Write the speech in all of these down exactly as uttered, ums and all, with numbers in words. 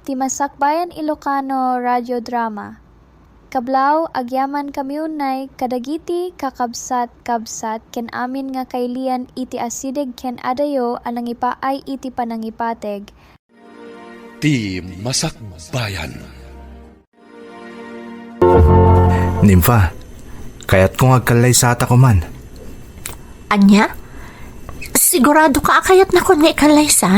ti Masakbayan Ilocano Radio Drama. Kablaw, agyamankami unay kadagiti kakabsat-kabsat ken amin nga kailian iti asideg ken adayo a nangipaay iti panangipateg. Ti Masakbayan. Nympha, kayatko nga agkallaysata koman. Ania? Sigurado ka a kayatnakon nga ikallaysa?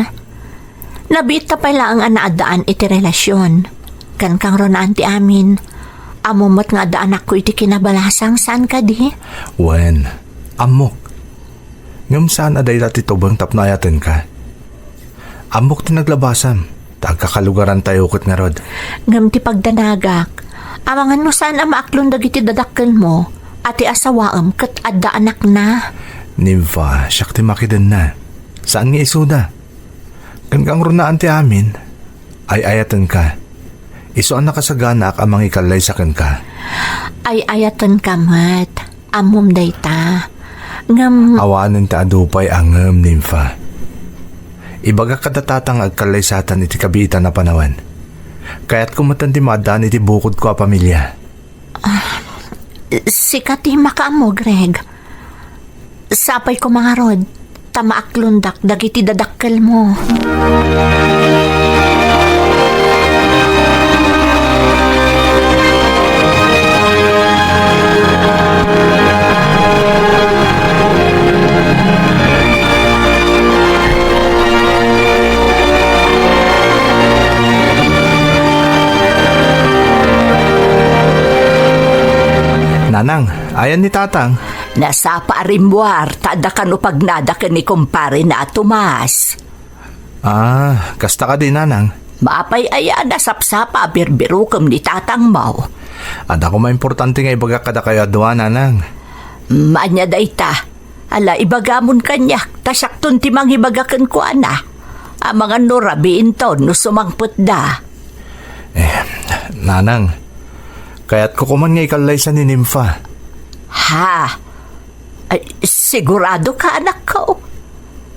Nabiitta pay laeng a naaddaan iti relasion. Ken kangrunaan ti amin, ammom met nga adda anakko iti kinabalasang, saan kadi? Wen, ammok. Ngem saan a dayta ti tubeng tapno ayatenka. Ammok ti naglabasam, ta agkakalugarantayo ket ngarud. Ngem ti pagdanagak, amangan no saan a maaklon dagiti dadakkelmo, a ti asawaem ket adda anakna. Nympha, siak ti makidenna. Saan nga isuda. Ken kangrunaan ti amin, ay-ayatenka. Isu a nakasaganaak a mangikallaysa kenka. Ay-ayatenka met. Ammom dayta. Ngem awanen ta adu pay a ngem, Nympha. Ibagak kada tatang nga agkallaysatan iti kabiitan a panawen. Kayatko metten ti maaddaan iti bukodko a pamilia. Ah, sika ti makaammo, Greg. Sapay koma ngarud, ta maaklondak dagiti dadakkelmo. Nanang, ayan ni Tatang? Nasapa a rimmuar, ta adda kano pagnada ken ni kumparena a Tomas. Ah, kasta kadi, Nanang? Maapay aya a nasapsapa a birbirokem ni tatangmo? Adda koma importante nga ibagak kadakayo a dua, Nanang. Ania dayta? Ala, ibagamon kaniak, ta siakton ti mangibaga kenkuana. Amangan no rabiinton no sumangpetda. Eh, Nanang, kayatko koman nga ikallaysa ni Nympha. Ha? Ay, sigurado ka, anakko?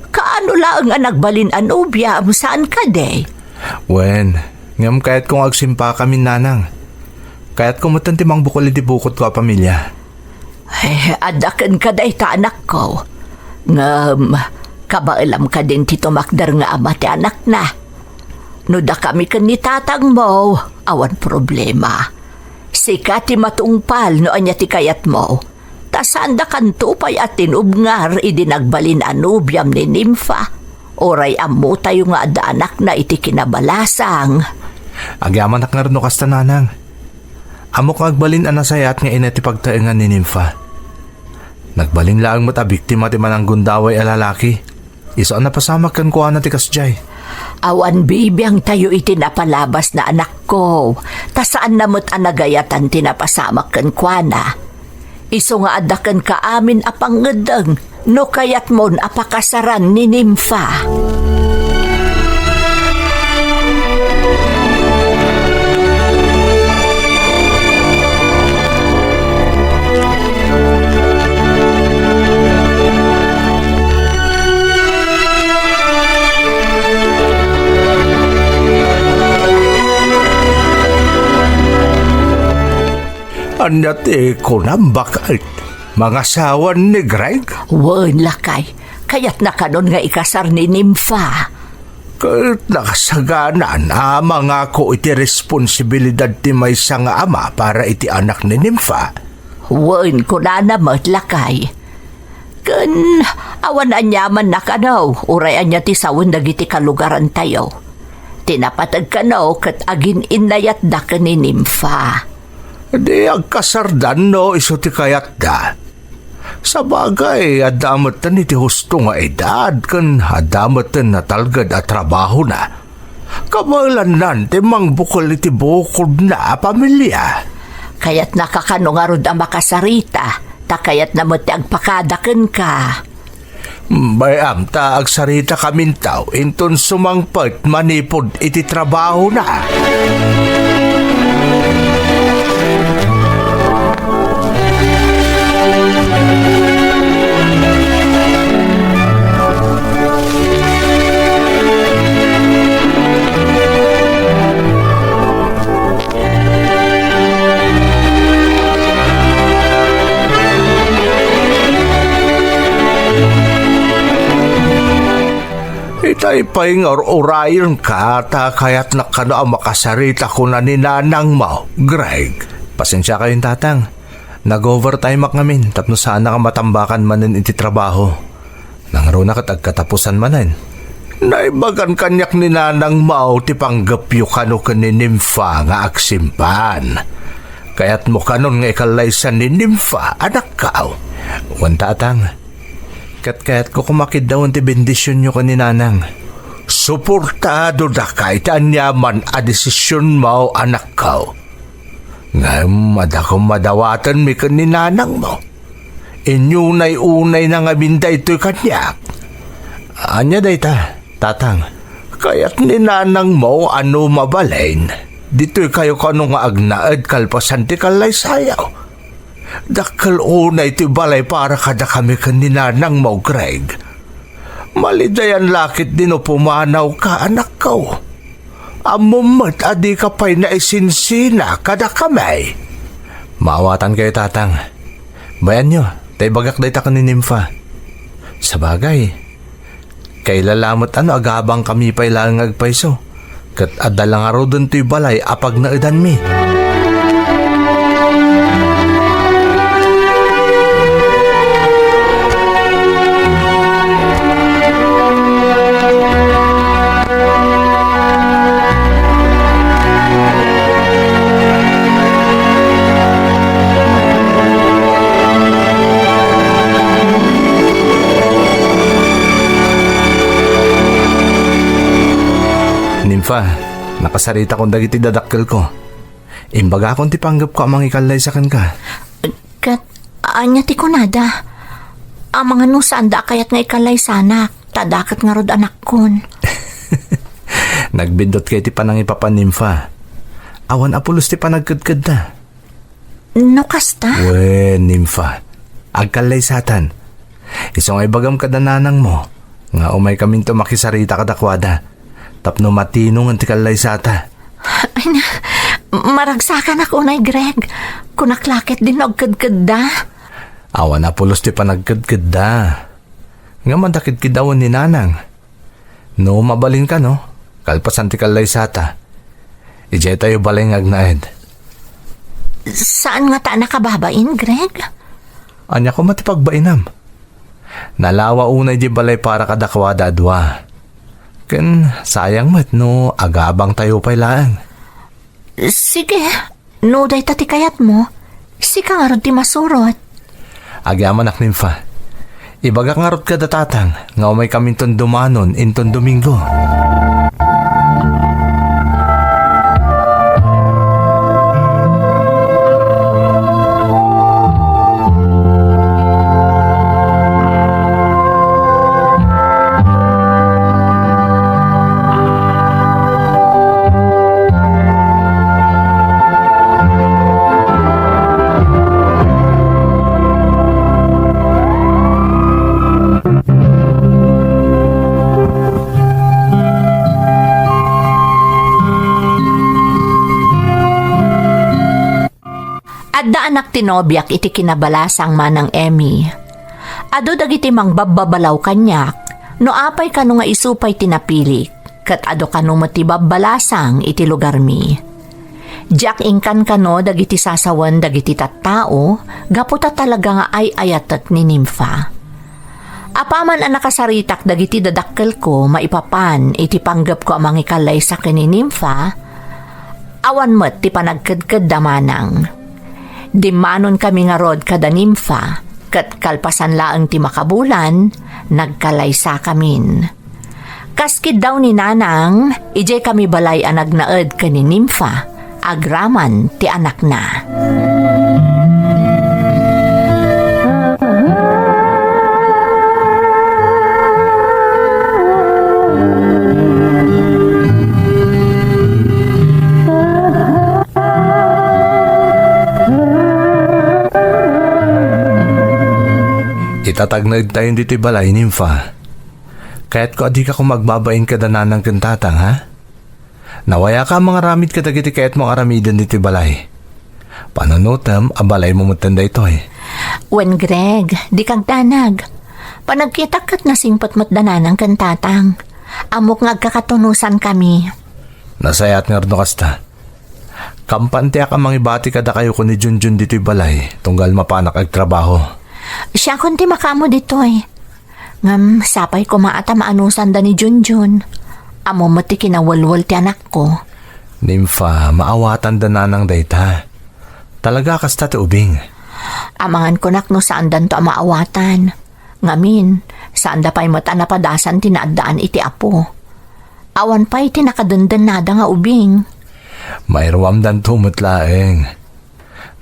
Kaano laeng a nagbalin a nobiam, saan kadi? Wen, ngem kayatko nga agsimpakamin, Nanang. Kayatko metten ti mangbukol iti bukodko a pamilia. Eh, adda kenka dayta, anakko. Ngem, kabaelam kadin ti tumakder nga ama ti anakna? No dakami ken ni tatangmo, awan problema. Sika ti matungpal no ania ti kayatmo. Ta saandakanto pay a tinubngar idi nagbalin a nobiam ni Nympha. Uray ammotayo nga adda anakna iti kinabalasang. Agyamanak ngarud no kasta, Nanang. Ammok nga agbalin a nasayaat nga ina ti pagtaengan ni Nympha. Nagbalin laeng met a biktima ti mananggundaway a lalaki. Isu a napasamak kenkuana ti kasdiay. Awan bibiangtayo iti napalabasna, anakko, ta saanna met a nagayatan ti napasamak kenkuana. Isu nga adda kenka amin a pangngeddeng no kayatmon a pakasaran ni Nympha. Ania ti kunam, baket? Mangasawan ni Greg? Wen, lakay. Kayatna kanon nga ikasar ni Nympha. Ket nakasagana a mangako iti responsibilidad ti maysa nga ama para iti anak ni Nympha. Wen, kunana met, lakay. Ken awan aniamanna kano, uray ania ti sawen dagiti kalugarantayo. Ti napateg kano ket agin-innayatda ken ni Nympha. Di agkasardan no isu ti kayatda. Sabagay, adda metten iti husto nga edad ken adda metten natalged a trabahona. Kabaelannan ti mangbukol iti bukodna a pamilia. Kayatnaka kano ngarud a makasarita, ta kayatna met ti agpakada kenka. Bay-am ta agsaritakaminto inton sumangpet manipud iti trabahona. Ay pay nga ur-urayenka ta kayatnak kano a makasarita kuna ni nanangmo, Greg. Pasensiakayon, Tatang. Nag-overtime-ak ngamin tapno saanak a matambakan manen iti trabaho. Nangruna ket agkatapusan manen. Naibagan kaniak ni nanangmo ti panggepyo kano ken ni Nympha nga agsimpan. Kayatmo kanon nga ikallaysan ni Nympha, anakko? Wen, Tatang. Ket kayatko koma kiddawen ti bendisionyo ken ni nanang. Suportadodaka iti aniaman a desisionmo, anakko. Ngem adda koma dawatenmi ken ni nanangmo. Inyunay-unayna ngamin daytoy kaniak. Ania dayta, Tatang? Kayat ni nanangmo a no mabalin, ditoykayo kano nga agnaed kalpasan ti kallaysayo. Dakkel unay ti balay para kadakami ken ni nanangmo, Greg. Malidayan la ketdi no pumanawka, anakko. Ammom met a dika pay naisinsina kadakami. Maawatankayo, Tatang. Bayanyo, ta ibagak dayta ken ni Nympha. Sabagay, kailalamet a no agabangkami pay laeng nga agpayso, ket adda la ngaruden toy balay a pagnaedanmi. Nympha, nakasaritakon dagiti dadakkelko. Imbagakon ti panggepko a mangikallaysa kenka. Ket ania ti kunada? Amangan no saanda a kayat nga ikallaysanak, ta adda ket ngarud anakkon. Nagbiddutkayo ti panangipapan, Nympha. Awan a pulos ti panagkedkedda. No kasta? Wen, Nympha, agkallaysatan. Isu nga ibagam kada nanangmo nga umaykaminto makisarita kadakuada tapno matinongen ti kallaysata. Ay na, maragsakanak unay, Greg. Kunak la ketdin no agkedkedda. Awan a pulos ti panagkedkedda. Ngem adda kedkiddawen ni nanang. No mabalin kano, kalpasan ti kallaysata, idiay tayo balay nga agnaed. Saan ngata a nakababain, Greg? Ania koma ti pagbainam? Nalawa unay di balay para kadakuada a dua. Ken sayang met no agabang tayo pay laeng. Sige, no dayta ti kayatmo, sika ngarud ti masurot. Agyamanak, Nympha. Ibagak ngarud kada tatang nga umaykaminton dumanon inton Domingo. Adda anak ti nobiak iti kinabalasang, Manang Emmy. Adu dagiti mangbabbabalaw kaniak no apay kano nga isu pay ti napilik, ket adu kano met ti babbalasang iti lugarmi. Diak inkankano dagiti sasawen dagiti tattao gapu ta talaga nga ay-ayatek ni Nympha. Apaman a nakasaritak dagiti dadakkelko maipapan iti panggepko a mangikallaysa ken ni Nympha, awan met ti panagkedkedda manang. Dimmanonkami ngarud kada Nympha, ket kalpasan laeng ti makabulan, nagkalaysakamin. Kas kiddaw ni Nanang, idiay kami balay a nagnaed ken ni Nympha, agraman ti anakna. Itatagnaed tayo ditoy balay, Nympha. Kayatko a dika koma agbabain kada Nanang ken Tatang, ha? Nawayaka a mangaramid kadagiti kayatmo nga aramiden ditoy balay. Panunotem a balaymo metten daytoy. Wen, Greg, dika agdanag. Panagkitak ket nasingpet met da Nanang ken Tatang. Ammok nga agkakatunosankami. Nasayaat ngarud no kasta. Kampantiak a mangibati kadakayo ken ni Junjun ditoy balay, tunggal mapanak agtrabaho. Siakon ti makaammo ditoy. Ngem sapay koma a ta maanusanda ni Junjun. Ammom met ti kinawalwal ti anakko. Nympha, maawatanda nanang dayta. Talaga kasta ti ubing. Amangan kunak no saandanto a maawatan. Ngamin, saanda pay met a napadasan ti naaddaan iti Apo. Awan pay ti nakadendennada nga ubing. Mairuamdanto met laeng.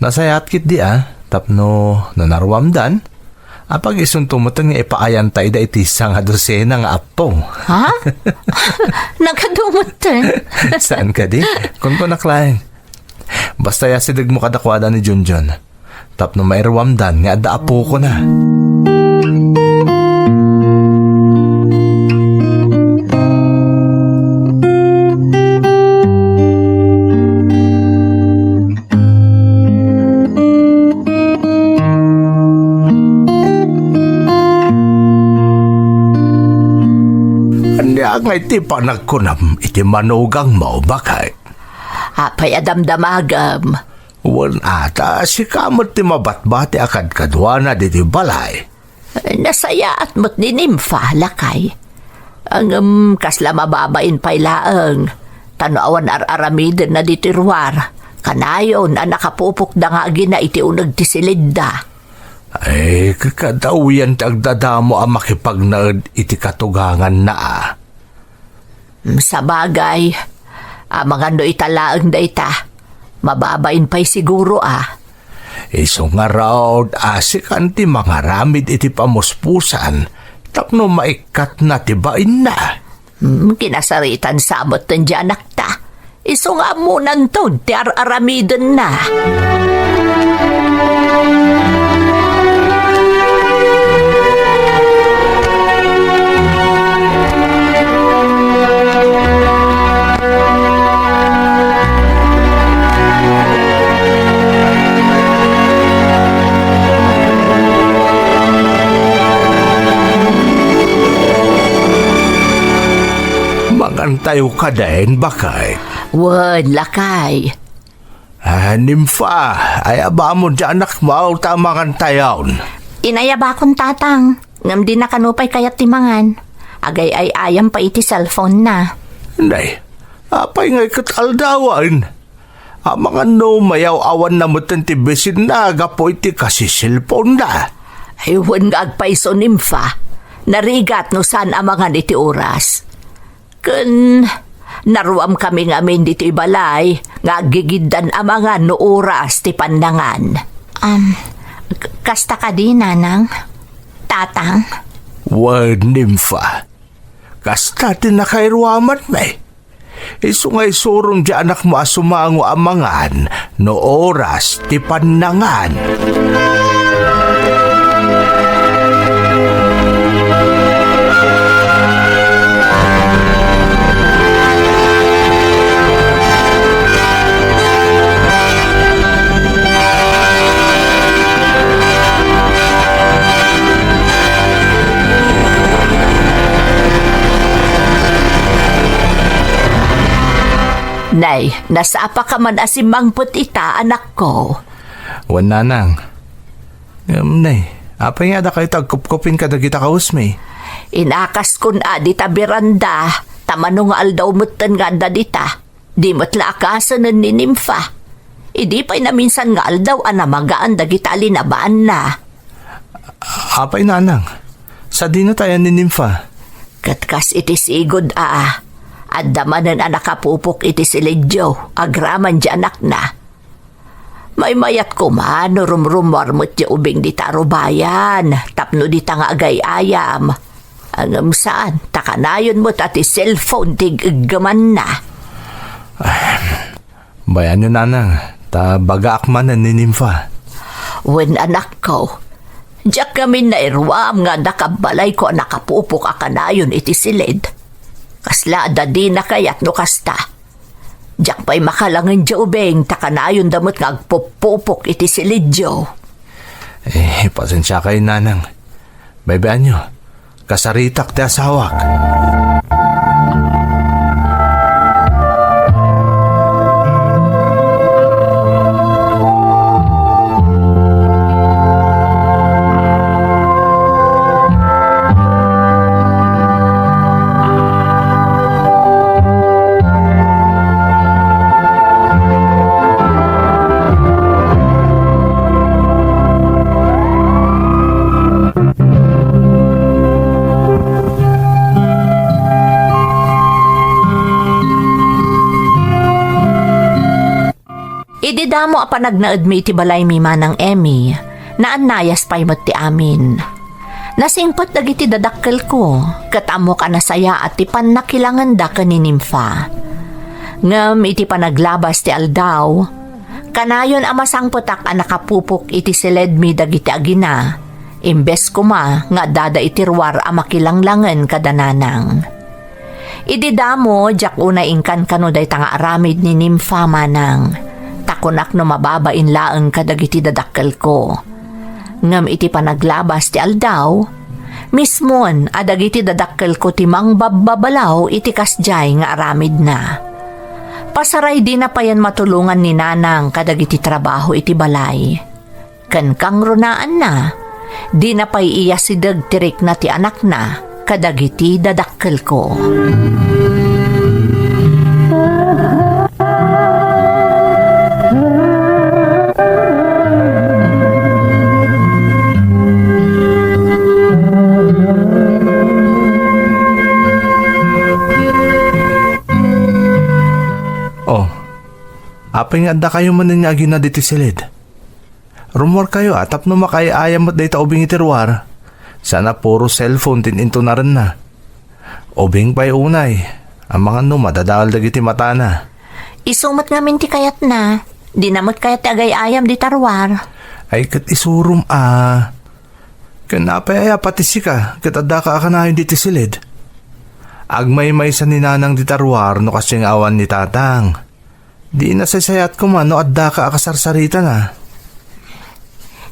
Nasayaat ketdi a, tapno no naruamdan, apag-isunto met nga ipaayanta ida iti sanga dosena nga appo. Ha? Nagadu met. Saan kadi? Kunkunak laeng. Basta yasidegmo kadakuada ni Junjun. Tapno mairuamdan nga adda apokona. Ania ngay ti panagkunam iti manugangmo, baket? Apay a damdamagem? Wen ata, sika met ti mabatbati a kadkaduana ditoy balay. Nasayaat met ni Nympha, lakay. Ngem kasla mababain pay laeng. Ta no awan ar-aramidenna ditoy ruar, kanayon a nakapupokda nga agina iti uneg ti silidda. Ay, kakadawian ti agdadamo a makipagnaed iti katuganganna a. Mm, sabagay, amangan no ita laeng dayta, mababain pay siguro a. Isu ngarud a sikan ti mangaramid iti pamuspusan tapno maikkatna ti bainna. Mm, kinasaritan sa met ti anakta. Isu nga ammonanto ti ar-aramidenna. Mangantayo kadin, baket? Wen, lakay. Ah, Nympha, ayabamon ti anakmo ta mangantayon. Inayabakon, Tatang, ngem dina kano pay kayat ti mangan. Agay-ay-ayam pay iti cellphone-na. Nay, apay ngay ket aldawen? Amangan no mayaw-awanna metten ti bisinna gapu iti kasiselponna. Ay, wen nga agpayso, Nympha. Narigat no saan a mangan iti oras. Ken naruamkami ngamin ditoy balay nga aggigiddan a mangan no oras ti pannangan. Am, k-, kasta kadi, Nanang? Tatang? Wen, Nympha. Kasta ti nakairuamanmi. Isu nga isurom ti anakmo a sumango a mangan no oras ti pannangan. Nay, nasapaka man a simmangpet ita, anakko. Wen, Nanang. Ngem, Nay, apay nga adda kayo ti agkupkupin kadagita kawesmi? Inakaskon a dita beranda, ta mano nga aldaw metten nga adda dita. Di met la a kasanen ni Nympha. Idi pay naminsan nga aldaw a namagaan dagita a linabaanna. Apay, Nanang, sadino tayan ni Nympha? Ket kas iti sigud a, adda manen a nakapupok iti silidyo agraman ti anakna. Maymayat koma no rumrumuar met ti ubing dita a rubayan tapno dita nga agay-ayam. Ngem saan, ta kanayon met a ti cellphone ti ig-iggemanna. Bayanyo, Nanang, ta bagaak manen ni Nympha. Wen, anakko, diak ngamin nairuam nga adda kabbalayko a nakapupok a kanayon iti silid. Kasla adda dina kayat no kasta. Diak pay makalangen ti ubing ta kanayonda met nga agpuppupok iti silidyo. Eh, pasensiakayo, Nanang. Baybayanyo, kasaritak ti asawak. Idi damo a panagnaedmi iti balaymi, Manang Emmy, naannayas pay met ti amin. Nasingpet dagiti dadakkelko, ket ammok a nasayaat ti pannakilangenda ken ni Nympha. Ngem iti panaglabas ti aldaw, kanayon a masangpetak a nakapupok iti siledmi dagiti agina, imbes koma nga addada iti ruar a makilanglangen kada nanang. Idi damo, diak unay inkankano dayta nga aramid ni Nympha, Manang, ta kunak no mababain laeng kadagiti dadakkelko. Ngem iti panaglabas ti aldaw, mismon a dagiti dadakkelko ti mangbabbabalaw iti kasdiay nga aramidna. Pasaray dina payen matulongan ni Nanang kadagiti trabaho iti balay. Ken kangrunaanna, dina pay iyasideg ti rikna ti anakna kadagiti dadakkelko. Oh, apay nga addakayo manen nga agina diti silid? Rummuarkayo a tapno makaay-ayam met dayta ubing iti ruar. Saan a puro cellphone ti intunarenna. Ubing pay unay, amangan no madadael dagiti matana. Isu met ngamin ti kayatna. Dina met kayat ti agay-ayam dita ruar. Ay, ket isurom a. Ken apay aya pati sika, ket addaka a kanayon diti silid? Agmaymaysa ni Nanang dita ruar no kasdiay nga awan ni Tatang. Di nasaysayaat koma no addaka a kasarsaritana.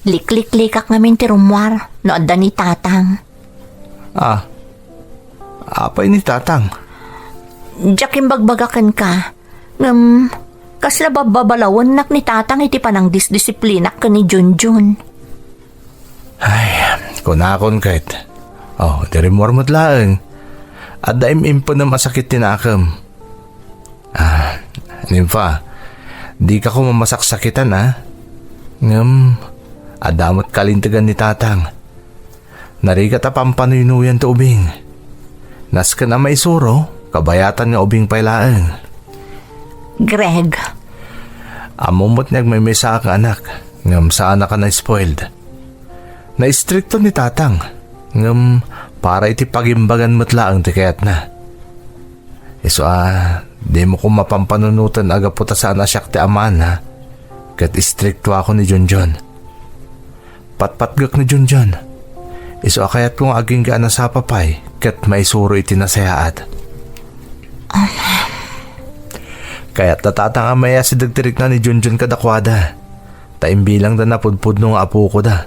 Likliklikak ngamin ti rummuar no adda ni Tatang. Ah, apay ni Tatang? Diak imbagbaga kenka. Ngem, kasla babbabalawennak ni Tatang iti panangdisdisiplinak ken ni Junjun. Ay, kunakon ket. Oh, ti rimmuar met laeng. Adda im-impenem a sakit ti nakem. Ah, Nympha, dika koma masaksakitan, a. Ngem, adda met kalintegan ni Tatang. Narigat a pampanuynuyan ti ubing. Nasken a maisuro, kabayatan nga ubing pay laeng. Greg. Ammom met nga agmaymaysaak nga anak, ngem saanak a na-spoiled. Naistrikto ni Tatang, ngem para iti pagimbagan met laeng ti kayatna. Isu a, dimo koma pampanunoten a gapu ta saan a siak ti amana, ket istriktoakon ni Junjun. Patpatgek ni Junjun. Isu a kayatko nga agingga a nasapa pay ket maisuro iti nasayaat. Kayat da Tatang a mayasideg ti rikna ni Junjun kadakuada. Ta imbilangda napudpudno nga apokoda.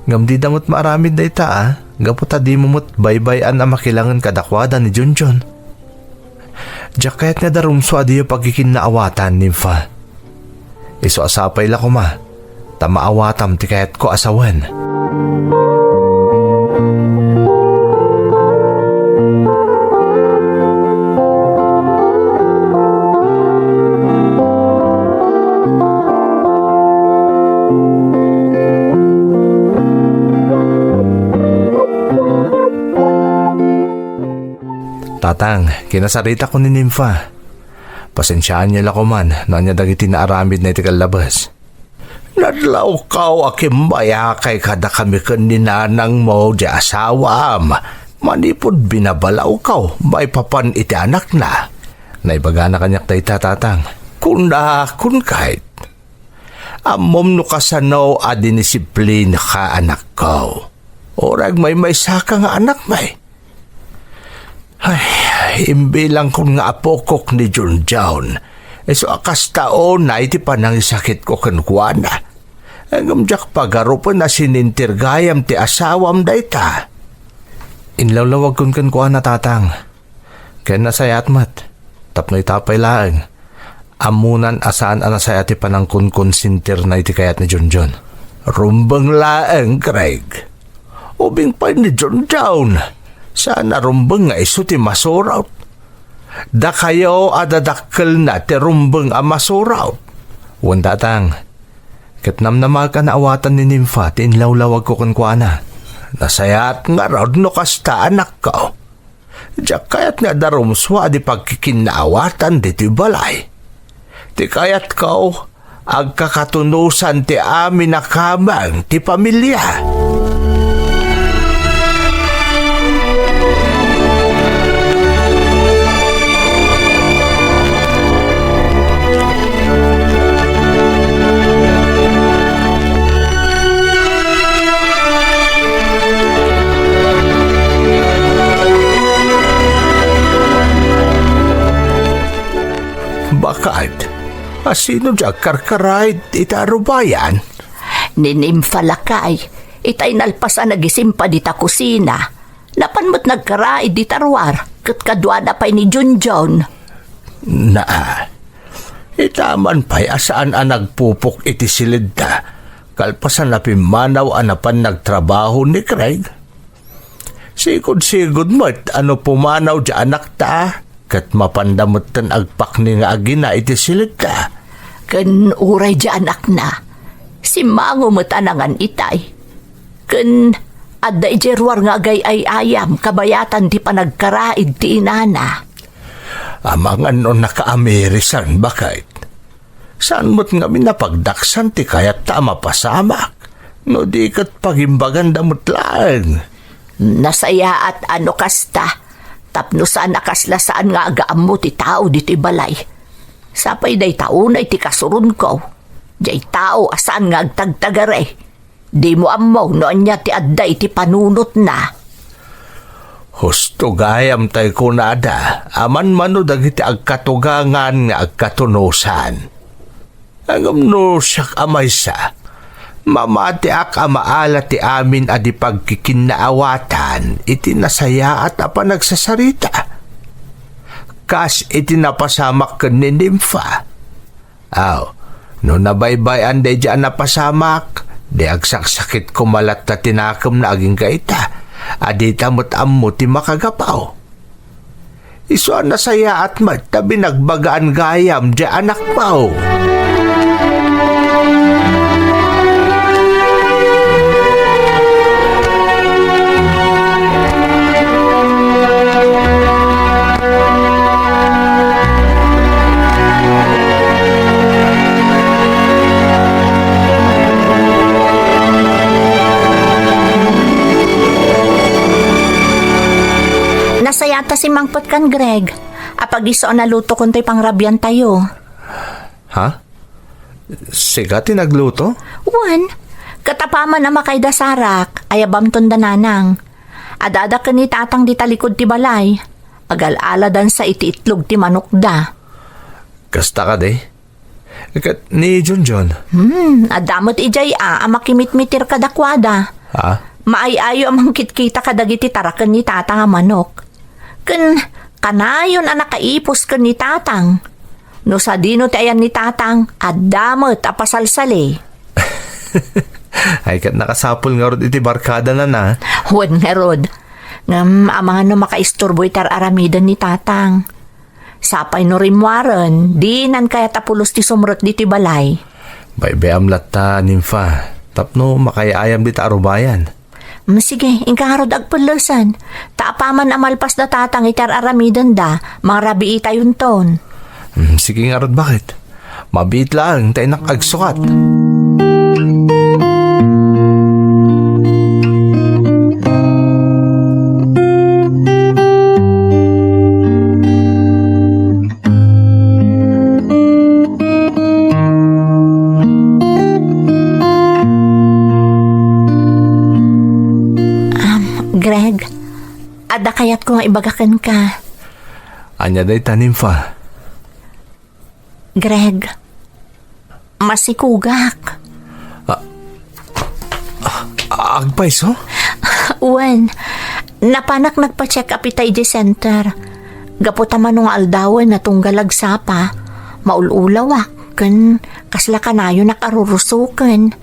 Ngem dida met maaramid dayta a, gapu ta dimo met baybay-an a makilangen kadakuada ni Junjun. Diak kayat nga darumso a diyo pagkikinnaawatan, Nympha. Isu a sapay la koma, ta maawatam ti kayatko a sawen. Tatang, kinasaritakon ni Nympha. Pasensiaanyo la koman no ania dagiti naaramidna iti kallabes. Nadlawkaw a kimmayakay kadakami ken ni nanangmo ti asawam manipud binabalawkaw maipapan iti anakna. Naibagana kaniak dayta, Tatang. Kunakon ket, ammom no kasano a dinisiplinaka, anakko. Uray agmaymaysaka nga anakmi. Ay, imbilangkon nga apokok ni Junjun. Isu a kasta unay ti panangisakitko kenkuana. Ngem diak pagarupen a sininter gayam ti asawam dayta. Inlawlawagkon kenkuana, Tatang. Ken nasayaat met, tapno ita pay laeng, ammonan a saan a nasayaat ti panangkonkonsentirna iti kayat ni Junjun. Rumbeng laeng, Greg. Ubing pay ni Junjun. Saan a rumbeng nga isu ti masurot. Dakayo a dadakkelna ti rumbeng a masurot. Wen, Tatang, ket namnamaek a naawatan ni Nympha ti inlawlawagko kenkuana. Nasayaat ngarud no kasta, anakko. Diak kayat nga darumsua ti pagkikinnaawatan ditoy balay. Ti kayatko, agkakatunosan ti amin a kameng ti pamilia. Baket, asino ti agkarkaraid ita a rubayan? Ni Nympha lakay, itay nalpas a nagisimpa dita kusina. Napan met nagkaraid dita ruar, ket kaduana pay ni Junjun. Naa, ita man pay a saan a nagpupok iti silidda, kalpasan a pimmanaw a napan nagtrabaho ni Craig. Sigud-sigud met a no pumanaw ti anakta, ket mapanda metten agpakni nga agina iti silidda. Ken uray ti anakna, simmango met a nangan itay. Ken adda idiay ruar nga agay-ay-ayam kabayatan ti panagkaraid ti inana. Amangan no nakaamirisan, baket. Saan met ngamin a pagdaksan ti kayatta a mapasamak, no di ket pagimbaganda met laeng. Nasayaat a no kasta, tapno saan a kasla saan nga agaammo ti tao ditoy balay. Sapay dayta unay ti kasuronko, diay tao a saan nga agtagtagari. Dimo ammo no ania ti adda iti panunotna. Husto gayam tay kunada a manmano dagiti agkatugangan nga agkatunosan. Ngem no siak a maysa, mamatiak a maala ti amin a di pagkikinnaawatan iti nasayaat a panagsasarita. Kas iti napasamak ken ni Nympha. Aw, no nabaybay-an daydiay a napasamak, di agsaksakit koma latta ti nakemna agingga ita, a dita met ammo ti makagapu. Isu a nasayaat met ta binagbagaan gayam diay anakmo. Nasayaat ta simmangpet kan Greg. Apag-isu a nalutokon toy pangrabiantayo. Ha? Sika ti nagluto? Wen, ket apaman a makayda sarak, ayabamton da nanang. Adada ken ni tatang dita likud ti balay. Agal-aladansa iti itlog ti manokda. Kasta kadi? Ket ni Junjun? Hmm, adda met idiay a, a makimitmitir kadakuada. Ha? Maay-ayo a mangkitkita kadagiti taraken ni tatang a manok. Ken kanayon a nakaipus ken ni tatang. No sadino ti ayan ni tatang, adda met a pasalsali. Ay, ket nakasapul ngarud iti barkadana, na? Wen ngarud. Ngem amangan no makaisturbo iti ar-aramiden ni tatang. Sapay no rimmuaren, dinan kayat a pulos ti sumrek ditoy balay. Baybay-am latta, Nympha, tapno makaay-ayam dita a rubayan. Mm, sige, inka ngarud agpellesen. Ta apaman a malpas da tatang iti ar-aramidenda, mangrabiitayonton. Mm, sige ngarud, baket. Mabiit laeng ta innak agsukat. Um, Greg, adda kayatko nga ibaga kenka. Ania dayta, Nympha? Greg, masikugak. Ah, ah, agpayso? Wen, napanak nagpa-check up ita idiay center. Gapu ta mano nga aldawen a tunggal agsapa, maul-ulawak, ken kasla kanayonak a rurusoken.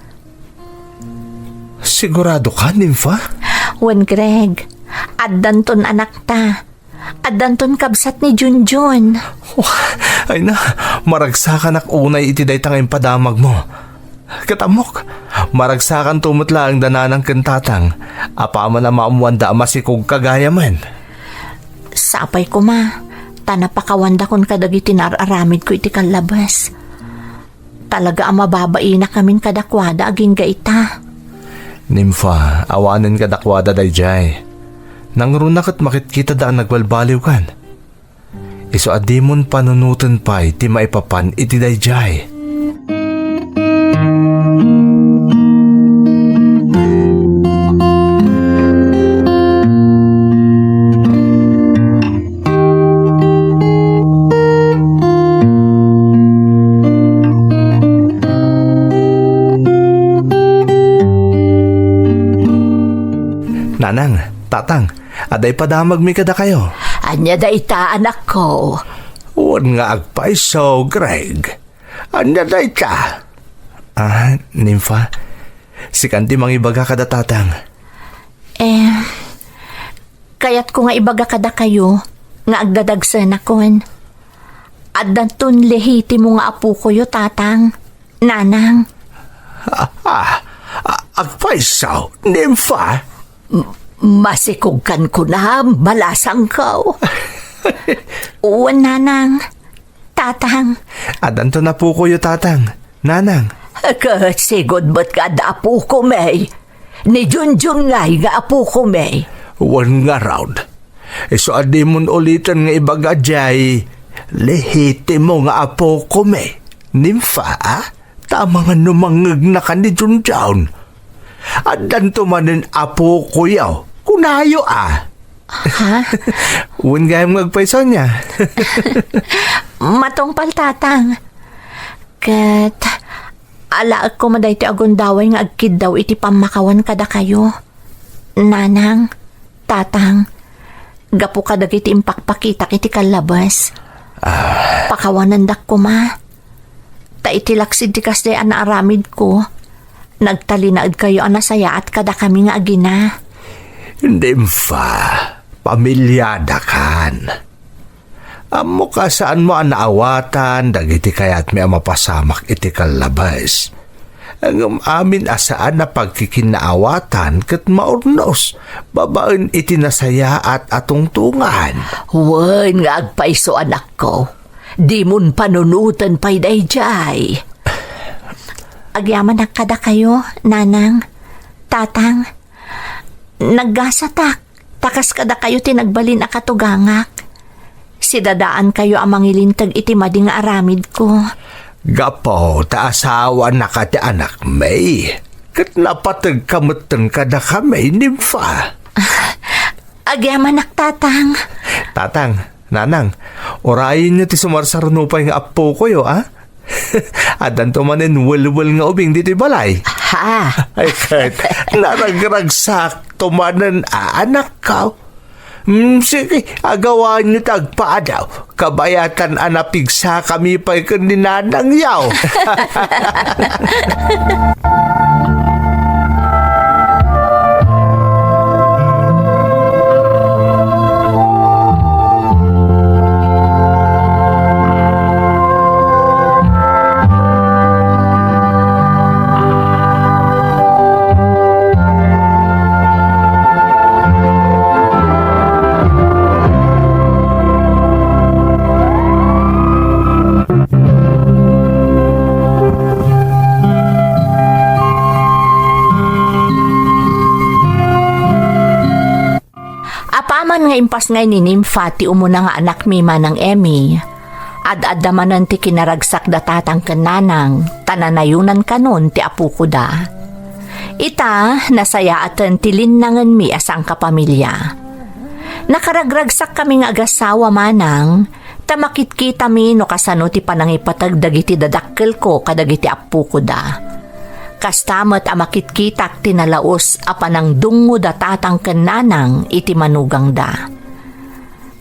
Sigurado ka, Nympha? Wen, Greg. Addanton anakta. Addanton kabsat ni Junjun. Ay na, maragsakanak unay iti dayta nga impadamagmo. Ket ammok, maragsakanto met laeng da nanang ken tatang, apaman a maammoanda a masikogka gayamen. Sapay koma, ta napakawandakon kadagiti naar-aramidko iti kallabes. Talaga a mababainakamin kadakuada agingga ita. Nimfa, awanen kadakuada daydiay. Nangruna ket makitkitada a nagbalbaliwkan. Isu a dimon panunoten pay ti maipapan iti daydiay. Nanang, Tatang, adda ipadamagmi kadakayo. Ania dayta, anakko? Wen nga agpayso, Greg. Ania dayta? Ah, Nimfa, sikan ti mangibaga kada Tatang. Eh, kayatko nga ibaga kadakayo nga agdadagsenakon. Addanton lehitimo nga apokoyo, Tatang, Nanang. Ah, ah, ah, agpayso, Nimfa? M-, masikogkan kuna, balasangko. Wen, Nanang. Tatang. Addanton apokoyo, Tatang. Nanang. Ket sigud met nga adda apokomi. Ni Junjun ngay nga apokomi. Wen ngarud. Isu a dimon uliten nga ibaga diay, lehitimo nga apokomi. Nimfa, a? Ta amangan no mangngegnaka ni Junjun. Addanto manen apokoyo. Kunayo a. Ha? Wen gayam nga agpayso ania? Matungpal, Tatang. Ket alaek koma daytoy a gundaway nga agkiddaw iti pammakawan kadakayo. Nanang, Tatang, gapu kadagiti impakpakitak iti kallabes, Ah. pakawanendak koma. Ta iti laksid ti kasdiay a naaramidko, nagtalinaedkayo a nasayaat kadakami nga agina. Nimfa, pamilyadakan. Ammok a saanmo a naawatan dagiti kayatmi a mapasamak iti kallabes. Ngem amin a saan a pagkikinnaawatan ket maurnos babaen iti nasayaat a tungtongan. Wen nga agpayso, anakko. Dimon panunoten pay daydiay. Agyamanak kadakayo, Nanang, Tatang. Naggasatak, ta kas kadakayo ti nagbalin a katugangak. Sidadaankayo a mangilinteg iti madi nga aramidko. Gapu ta asawanaka ti anakmi, ket napategka metten kadakami, Nimfa. Agyamanak, Tatang. Tatang, Nanang, urayenyo ti sumarsaruno pay nga appokoyo, a? Addanto manen welwel nga ubing ditoy balay. Ha? Ay, ket naragragsakto manen a anakko. Mm, sige, agawanyo ti agpaadaw. Kabayatan a napigsakami pay ken ni nanangyo. Apaman nga impasngay ni Nimfa ti umuna nga anakmi, Manang Emmy, ad-adda manen ti kinaragsak da tatang ken nanang, ta nanayonan kanon ti apokoda. Ita, nasayaaten ti linnangenmi a sangkapamilya. Nakaragragsakkami nga agassawa, Manang, ta makitkitami no kasano ti panangipateg dagiti dadakkelko kadagiti appokoda. Kasta met a makitkitak ti nalaus a panangdungngoda tatang ken nanang iti manugangda.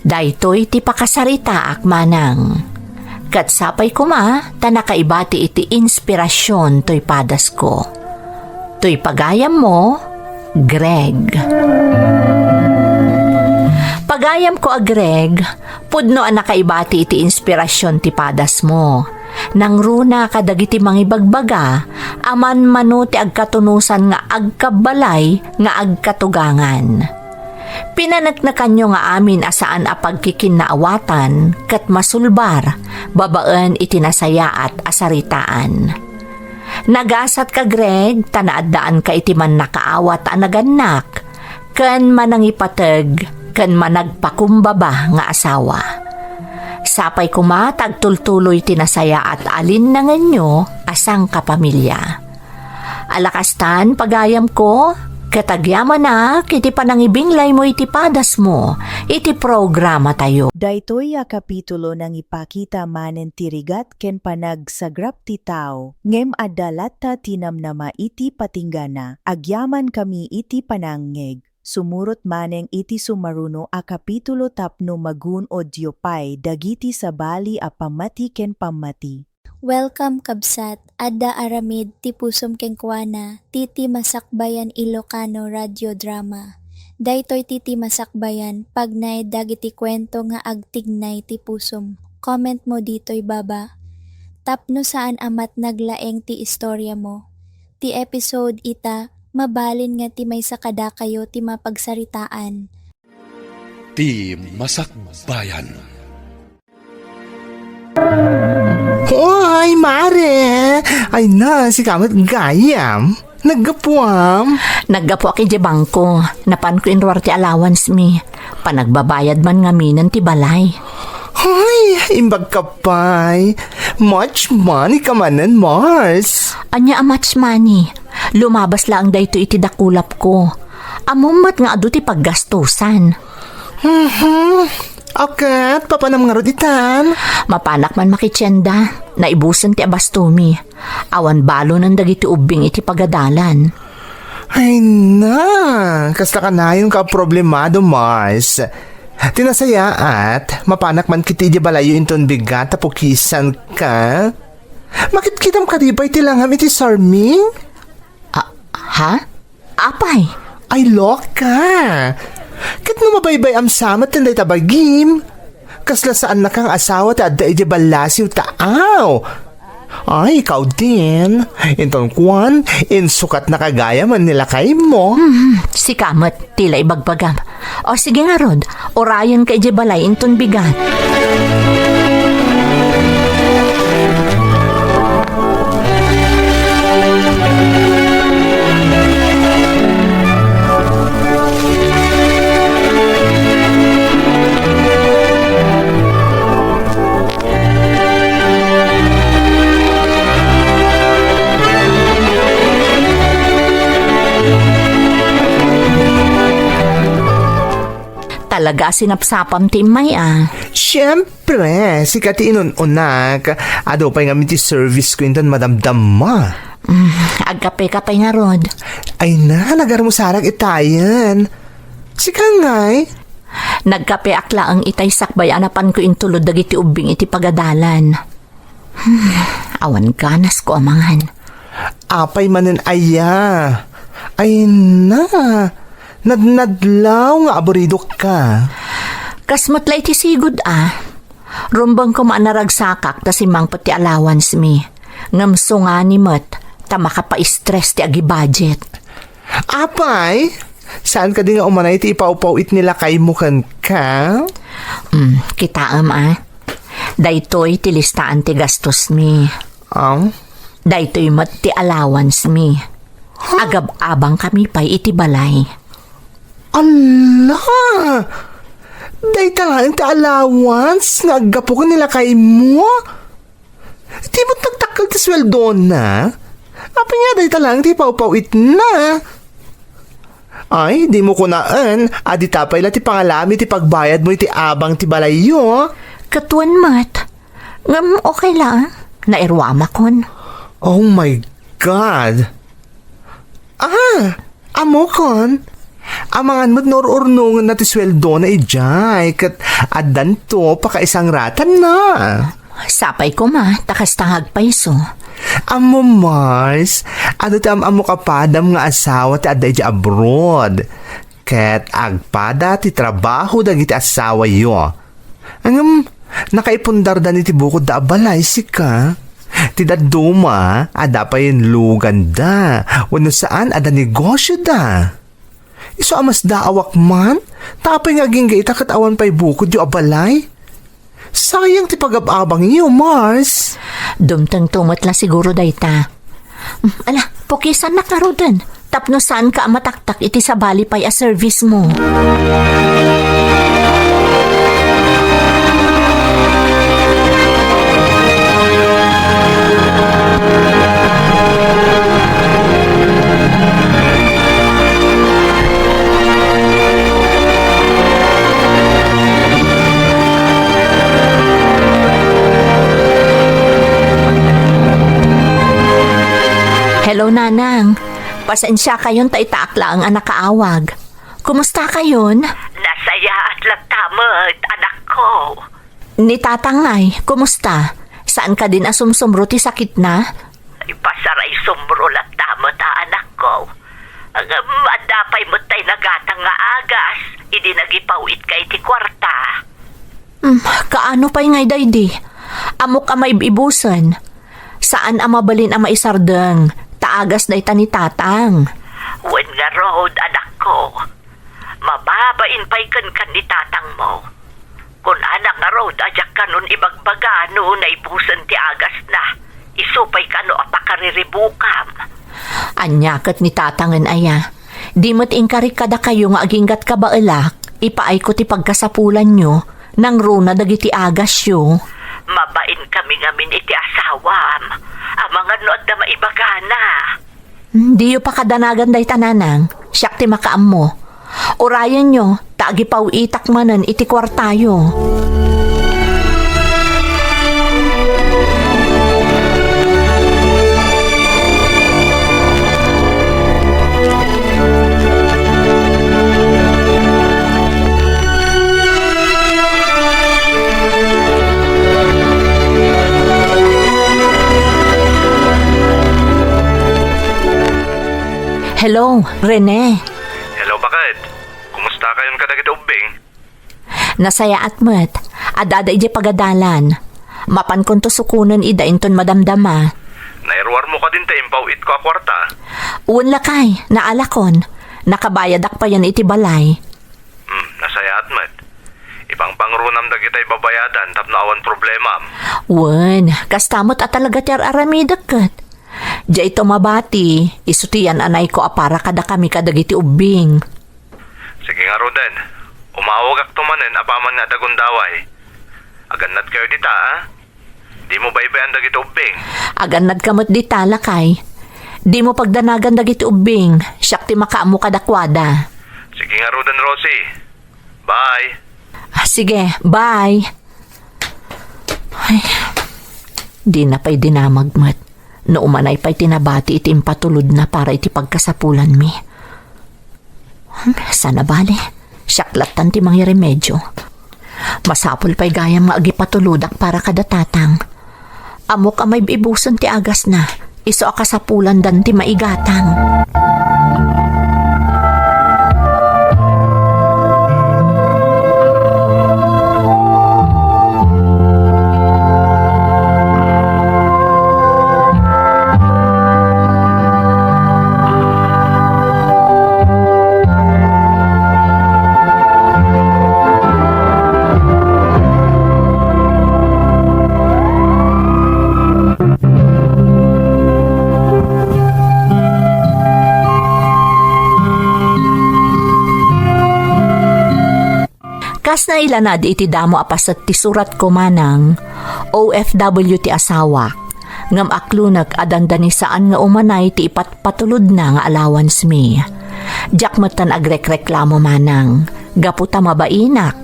Daytoy ti pakasaritaak, Manang. Ket sapay koma ta nakaibati iti inspirasyon toy padasko. Toy pagayammo, Greg. Pagayamko a Greg, pudno a nakaibati iti inspirasyon ti padasmo. Nangruna kadagiti mangibagbaga a manmano ti agkatunosan nga agkabbalay nga agkatugangan. Pinaneknekanyo nga amin a saan a pagkikinnaawatan ket masulbar babaen iti nasayaat a saritaan. Nagasatka, Greg, ta naaddaanka iti mannakaawat a nagannak ken manangipateg ken managpakumbaba nga asawa. Sapay koma ta agtultuloy ti nasayaat a linnangenyo a sangkapamilya. Ala kastan, pagayamko, ket agyamanak iti panangibinglaymo iti padasmo iti programatayo. Daytoy a kapitulo nangipakita manen ti rigat ken panagsagrap ti tao, ngem adda latta ti namnama iti patinggana. Agyamankami iti panangngeg. Sumurot manen iti sumaruno a kapitulo tapno magun-odyo pay dagiti sabali a pammati ken pammati. Welcome, kabsat. Adda aramid ti pusom kenkuana, ti Ti Masakbayan Ilocano Radio Drama. Daytoy ti Ti Masakbayan, pagnaed dagiti kuento nga agtignay ti pusom. Comment mo ditoy baba. Tapno saan a met naglaeng ti istoriamo. Ti episode ita, mabalin nga ti maysa kadakayo ti mapagsaritaan. Ti Masakbayan. Hoy, Mare! Ay na, sika met gayam. Naggapuam? Naggapuak idiay bangko. Napanko inruar ti allowance mi. Panagbabayad man ngaminen ti balay. Hoy, imbag ka pay. Much money ka manen, Mars. Ania a much money? Lumabas laeng daytoy iti dakulapko. Ammom met nga adu ti paggastusan. Mhm. Akat, papanam ngarud itan? Mapanak man makitienda. Naibusen ti abastomi. Awan balonen dagiti ubbing iti pagadalan. Ay na, kasla kanayon ka problemado, Mars. Ti nasayaat, mapanak man kiti idiay balayyo inton bigat a pukisan ka. Makitkitam kadi pay ti langam iti sarming? Ah, ha? Apay? Ay, loka! Ket no mabaybay-am sa met ken dayta bagim, kasla saannaka nga asawa ti adda idiay ballasiw ta, aw! Ay, ikaw din. Inton kuan, insukatnaka gayam ni lakaymo. Hmm, sika met, ti la ibagbagam. O sige ngarud, urayenka idiay balay inton bigat. Talaga a sinapsapam ti immay, a. Siyempre, sika ti inun-unak. Adu pay ngamin ti service ko inton madamdama. Mm, agkape ka pay ngarud. Ay na, nagarmusarak itayen. Sika ngay? Nagkapeak laeng itay sakbay a napanko intulod dagiti ubbing iti pagadalan. Hmm, awan ganasko a mangan. Apay manen aya? Ay na, nadnadlaw nga aburidok ka. Kas met la iti sigud a. Rumbeng koma a naragsakak ta simmangpet ti allowance mi. Ngem sungani met ta makapa-stress ti agi-budget. Apay, saan kadi nga umanay ti ipawpawit ni lakaymo kenka? Mm, kitaem a. Daytoy ti listaan ti gastos mi. Aw? Daytoy met ti allowance mi. Agab-abang kami pay iti balay. Ala! Dayta laeng ti allowance nga aggapu ken ni lakaymo? Di met nagdakkel ti sueldona? Apay nga dayta laeng ti pawpawitna? Ay, dimo kunaen a dita pay la ti pangalami ti pagbayadmo iti abang ti balayyo. Ket wen met. Ngem okay la, nairuamakon. Oh my God! Ah! Ammokon, amangan met no ur-urnongenna ti sueldona idiay, ket addanto pakaisangratanna. Sapay koma, ta kasta nga agpayso. Ammom, Mars, adu ti am-ammok a padam nga asawa ti adda idiay abroad, ket agpada ti trabaho dagiti asawayo. Ngem, nakaipundardan iti bukodda a balay, sika. Ti dadduma, adda pay luganda, wenno saan, adda negosioda. Isu a masdaawak man, ta apay nga agingga ita ket awan pay bukodyo a balay? Sayang ti pagab-abangyo, Mars. Dumtengto met la siguro dayta. Ala, pukisannak ngaruden. Tapno saanka a mataktak iti sabali pay a service mo. Hello, Nanang. Pasensiakayon ta itaak laeng a nakaawag. Kumusta kayon? Nasayaat latta met, anakko. Ni Tatang ngay, kumusta? Saan kadin a sumsumro ti sakitna? Ipasaraysumro latta met a, anakko. Ngem adda pay met tay nagatang nga agas idi nagipaw-itka iti kuarta. Hmm, kaano pay ngay daydi? Ammok a maib-ibusen. Saan a mabalin a maisardeng, ta agas dayta ni Tatang. Wen ngarud, anakko. Mababain pay kenka ni Tatangmo. Kunana ngarud a diak kanon ibagbaga no naibusen ti agasna. Isu pay kano a pakariribukam. Ania ket ni Tatangen aya? Di met inkarik kadakayo nga aginggat kabaelak, ipaayko ti pagkasapulanyo, nangruna dagiti agasyo. Mabain kami ngamin iti asawam. Amangan no adda maibagana. Hmm, diyo pakadanagan dayta, Nanang. Siak ti makaammo. Urayenyo, ta agipaw-itak manen iti kuartayo. Hello, Rene. Hello, baket. Kumusta kayon kadagiti ubbing? Nasayaat met. Adda idiay pagadalan. Mapankonto sukonen ida inton madamdama. Nairuarmo kadin ti impaw-itko a kuarta? Wen lakay, naalakon. Nakabayadak payen iti balay. Hmm, nasayaat met. Ipangpangrunam dagitay babayadan tapno awan problemam. Wen, kasta met a talaga ti ar-aramidek ket. Diayto mabati, isu ti yan-anayko a para kadakami kadagiti ubbing. Sige ngaruden, umawagakto manen apaman nga adda gundaway. Agannadkayo dita, a? Dimo baybay-an dagiti ubbing. Agannadka met dita, lakay. Dimo pagdanagan dagiti ubbing, siak ti makaammo kadakuada. Sige ngaruden, Rosie. Bye. Ah, sige, bye. Ay, dina pay dinamag met no umanay pay ti nabati iti impatulodna para iti pagkasapulanmi. Hmm, saan a bale, siak lattan ti mangiremedio. Masapul pay gayam nga agipatulodak para kada Tatang. Ammok a maib-ibusen ti agasna, isu a kasapulandan ti maigatang. Kas nailanad iti damo a paset ti suratko, Manang, O F W ti asawak, ngem aklonek a dandani saan nga umanay ti ipatpatulodna nga allowance-mi. Diak metten agrekreklamo, Manang, gapu ta mabainak,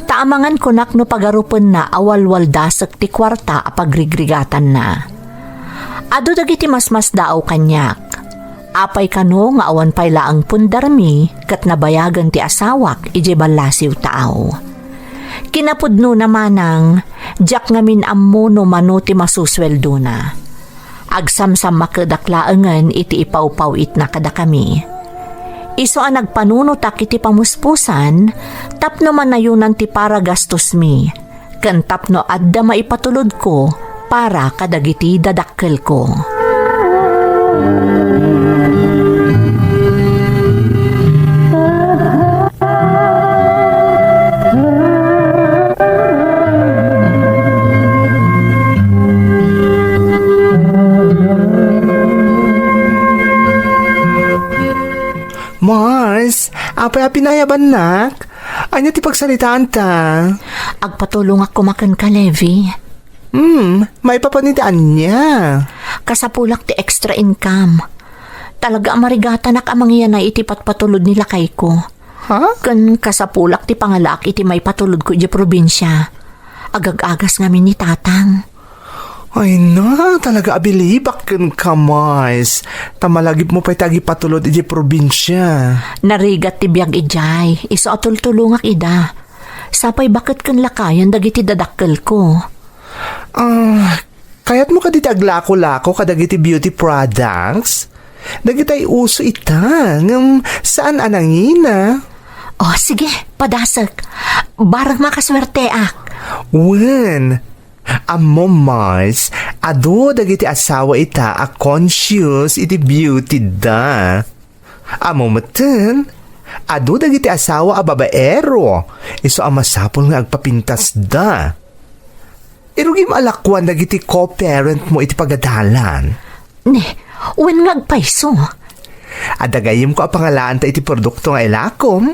ta amangan kunak no pagarupenna a walwaldasek ti kuarta a pagrigrigatanna. Adu dagiti masmasdaaw kaniak. Apay kano nga awan pay laeng pundarmi ket nabayagen ti asawak idiay ballasiw taaw. Kinapudnona, Manang, diak ngamin ammo no mano ti masusueldona. Agsamsammakedak laengen iti ipawpaw-itna kadakami. Isu a nagpanunotak iti pamuspusan tapno manayonan ti para gastosmi. Ken tapno adda maipatulodko para kadagiti dadakkelko. Apay a pinayabannak? Ania ti pagsaritaanta? Agpatulongak koma kenka, Levi. Hmm, maipapan iti ania? Kasapulak ti extra income. Talaga a marigatanak a mangyanay iti patpatulod ni lakayko. Ha? Ken kasapulak ti pangalaak iti maipatulodko idiay probinsia. Agag-agas ngamin ni Tatang. Ay na, talaga abilibak kenka, Mars. Ta malagipmo pay ti agipatulod idiay probinsia. Narigat ti biag idiay. Isu a tultulongak ida. Sapay baket ken lakayen dagiti dadakkelko. Ah, kayatmo kadi ti aglako-lako kadagiti beauty products? Dagitay uso ita, ngem saan a nangina. Oh, sige, padasek. Barang makasuerteak. Wen, ammo, Mars, adu dagiti asawa ita a conscious iti beauty da. Ammo metten, adu dagiti asawa a babaero, isu a masapul nga agpapintasda. Irugim a lakuan dagiti co-parent mo iti pagadalan. Ne, wen nga agpayso. Adda gayyemko a pangalaanta iti produkto nga ilakom.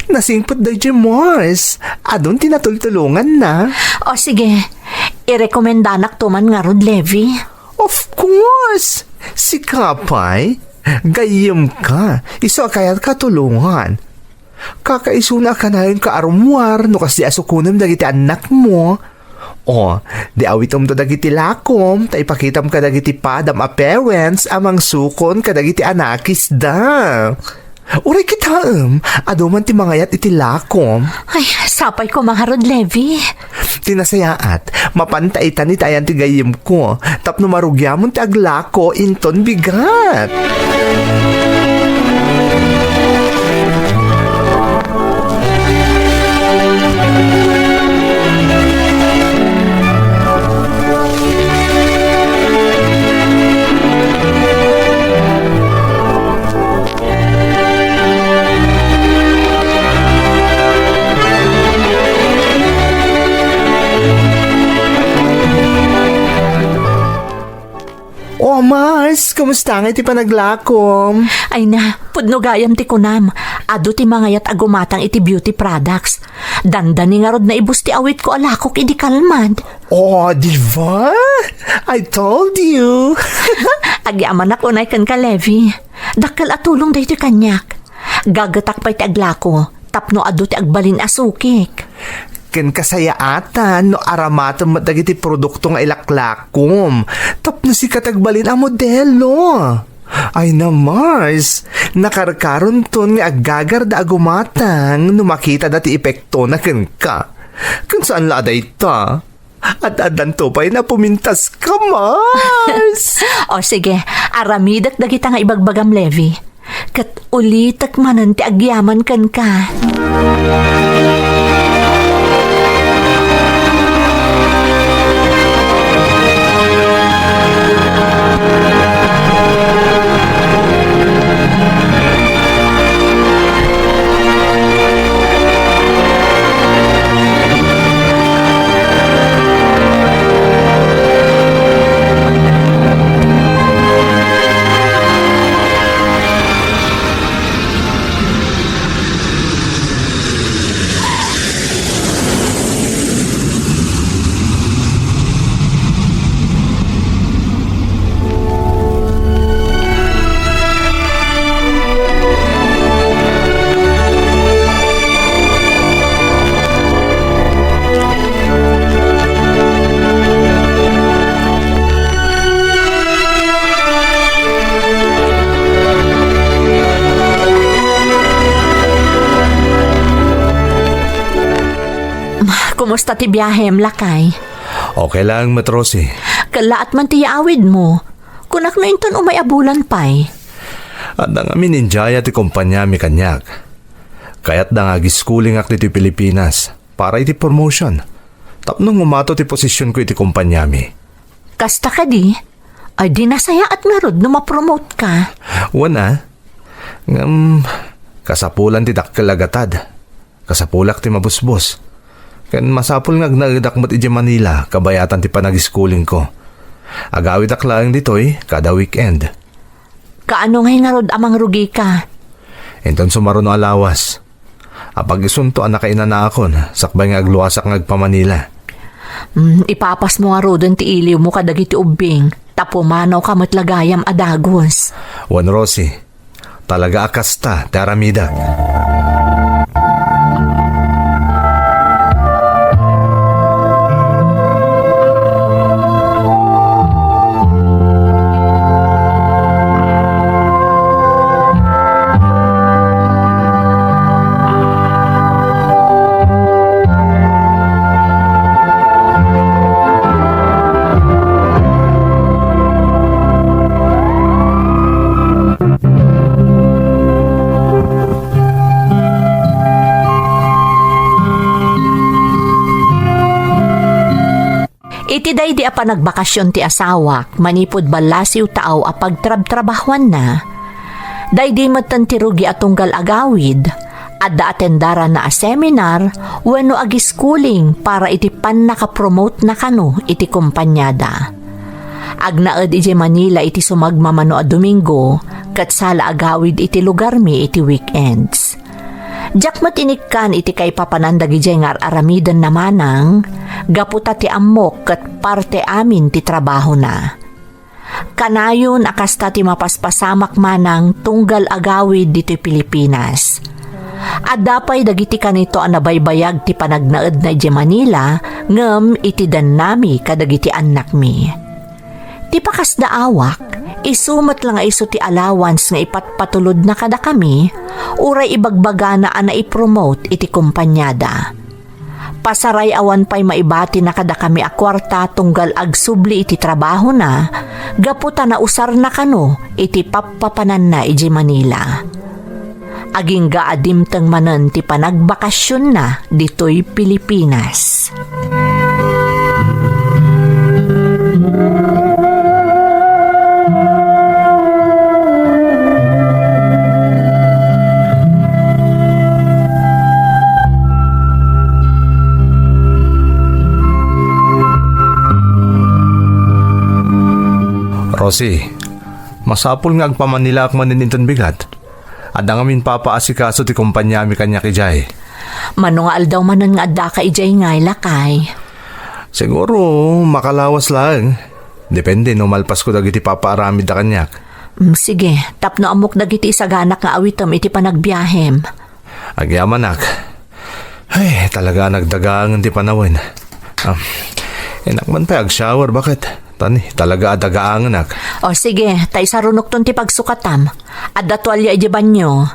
Nasingpet daydiay Mars. Adun ti natultulonganna. O sige, irekomendanak to man ngarud, Levi. Of course! Sika pay, gayyemka. Isu a kayatka tulongan. Kakaisuna a kanayon ka arummuar no kasdi a sukonem dagiti annakmo. O, di awitemto dagiti lakom, ta ipakitam kadagiti padam a parents a mangsukon kadagiti anakisda. Uray kitaem, adu man ti mangayat iti lakom. Ay, sapay koma ngarud, Levi. Ti nasayaat, mapanta itan iti ayan ti gayyemko, tapno marugiamon ti aglako inton bigat. O, Mars, kumusta nga iti panaglakom? Ay na, pudno gayam ti kunam. Adu ti mangayat a gumatang iti beauty products. Dandani ngarud naibus ti awitko a lakok idi kalmad. Oh, di ba? I told you. Agyamanak unay kenka, Levi. Dakkel a tulong daytoy kaniak. Gagetak pay ti aglako tapno adu ti agbalin a sukik. Ken kasayaatan no aramatem met dagiti produkto nga ilaklakom tapno sika ti agbalin a modelo. Ay na, Mars, nakarkaronton nga aggagarda a gumatang no makitada ti epektona kenka. Ken saan la a dayta? Ad-addanto pay napumintas ka, Mars! O sige, aramidek dagita nga ibagbagam, Levi. Ket ulitek manen ti agyaman kenka. Kumusta ti biahem, lakay? Okay lang, Met Rosie. Kellaat man ti yaawidmo. Kunak no inton umay a bulan pay. Adda ngamin indiaya ti kompaniami kaniak. Kayatda nga agischolingak ditoy Pilipinas para iti promotion. Tapno ngumato ti posisionko iti kompaniami. Kasta kadi? Ay, di nasayaat ngarud no mapromote ka. Wen a. Ngem, kasapulan ti dakkel a gatad. Kasapulak ti mabusbos. Ken masapul nga agnaedak met idiay Manila kabayatan ti panagischolingko. Agawidak laeng ditoy kada weekend. Kaano ngay ngarud a mangrugika? Inton sumaruno a lawas, apag-isunto a nakainanaakon sakbay nga agluasak nga agpa-Manila. Mm, ipapasmo ngaruden ti iliwmo kadagiti ubbing, ta pumanawka met la gayam a dagus. Wen, Rosie, talaga a kasta ti aramidek. Iti daydi a panagbakasyon ti asawak manipud ballasiw taaw a pagtrabtrabahuanna, daydi metten ti rugi a tunggal agawid, adda atendaranna a seminar wenno agischooling para iti pannakapromotena kano iti kompaniada. Agnaed idiay Manila iti sumagmamano a Domingo, ket sala agawid iti lugarmi iti weekends. Diak met inikkan iti kaipapanan dagidiay nga ar-aramidenna manang, gapu ta ti ammok ket parte amin ti trabahona. Kanayon a kasta ti mapaspasamak manang tunggal agawid ditoy Pilipinas. Adda pay dagiti kanito a nabaybayag ti panagnaedna idiay Manila ngem iti dennami kadagiti annakmi. Ti pakasda awak, isu met la nga isu ti allowance nga ipatpatulodna kadakami, uray ibagbagana a naipromote iti kompaniada. Pasaray awan pay maibatina kadakami a kuarta tunggal agsubli iti trabahona, gapu ta nausarna kano iti pappapananna idiay Manila. Agingga a dimteng manen ti panagbakasionna ditoy Pilipinas. Rosie, masapul nga agpamanilaak manen inton bigat. Adda ngamin papaasikaso ti kompaniami kaniak idiay. Mano nga aldaw manen nga addaka idiay ngay, lakay? Siguro, makalawas laeng. Depende no malpasko dagiti papaaramidda kaniak. Mm, sige, tapno ammok dagiti isaganak nga awitem iti panagbiahem. Agyamanak. Ay, talaga a nagdagaangen ti panawen. Ah, inak man pay agshower, baket? Tani, talaga a dagaangenak. O sige, ta isarunokton ti pagsukatam. Adda tualya idiay banyo.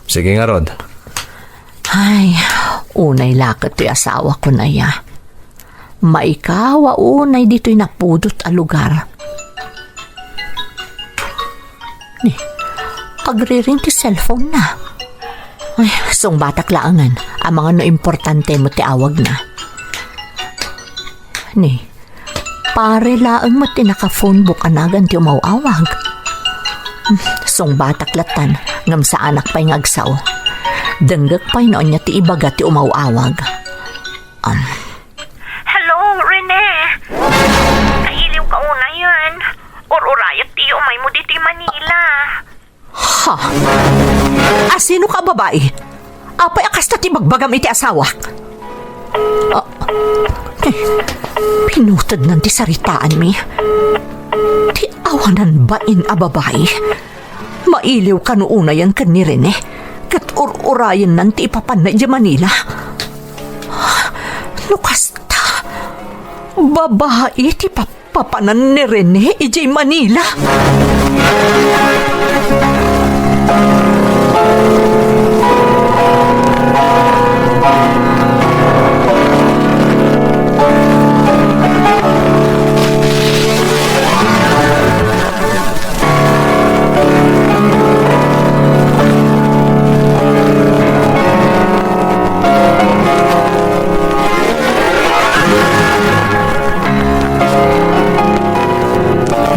Sige ngarud. Ay, unay la ket ti asawakon aya. Maikaw a unay ditoy napudot a lugar. Ni, agriring ti cellphone na. Ay, sungbatak laengen, amangan no importante met ti awagna. Ni, pare laeng met ti naka-phone book a nagan ti umaw-awag. Hmm, sungbatak latan, ngem saanak pay nga agsao. Denggek pay no ania ti ibaga ti umaw-awag. Um. Hello, Rene. Nailiwka unayen. Ur-urayek ti umaymo ditoy Manila. Ha? Asino ka a babai? Apay a kasta ti bagbagam iti asawak? Ah, eh, pinutednan ti saritaanmi. Ti awanan bain a babai. Mailiw kano unayen ken ni Rene, ket ur-urayennan ti ipapanna idiay Manila. No kasta, babai ti pap-, papanan ni Rene idiay Manila.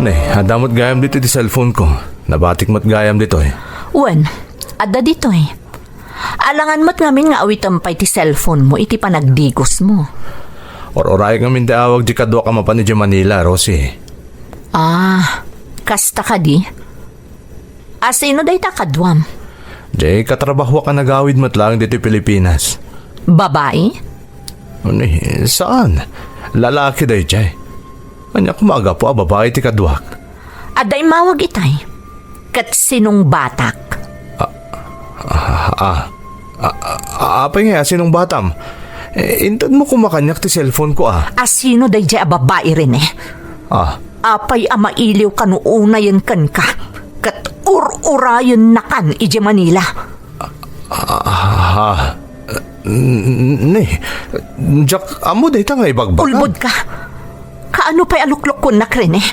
Ne, adda met gayam ditoy ti cellphone ko. Nabatik met gayam ditoy. Wen, adda ditoy. Alangan met ngamin nga awitem pay ti cellphone mo iti panagdigosmo. Ur-urayek ngamin ti awag ti kaduak a mapan idiay Manila, Rosie. Ah, kasta kadi? Asino dayta kaduam? Diay katrabahoak a nagawid met laeng ditoy Pilipinas. Babai? Ni, saan. Lalaki daydiay. Ania koma a gapu a babai ti kaduak? Adda immawag itay. Ket sinungbatak. Ah, ah, ah, ah, apay nga, sinungbatam? Eh, intedmo koma kaniak ti cellphone ko, ah. A sino daydiay a babai, Rene? Ah. Apay a mailiwka no unayen kenka, ket ur-urayennakan idiay Manila? Ah, n-, ni, diak ammo dayta nga ibagbagam. Ulbodka. Kaano pay a luklukkonnak, Rene?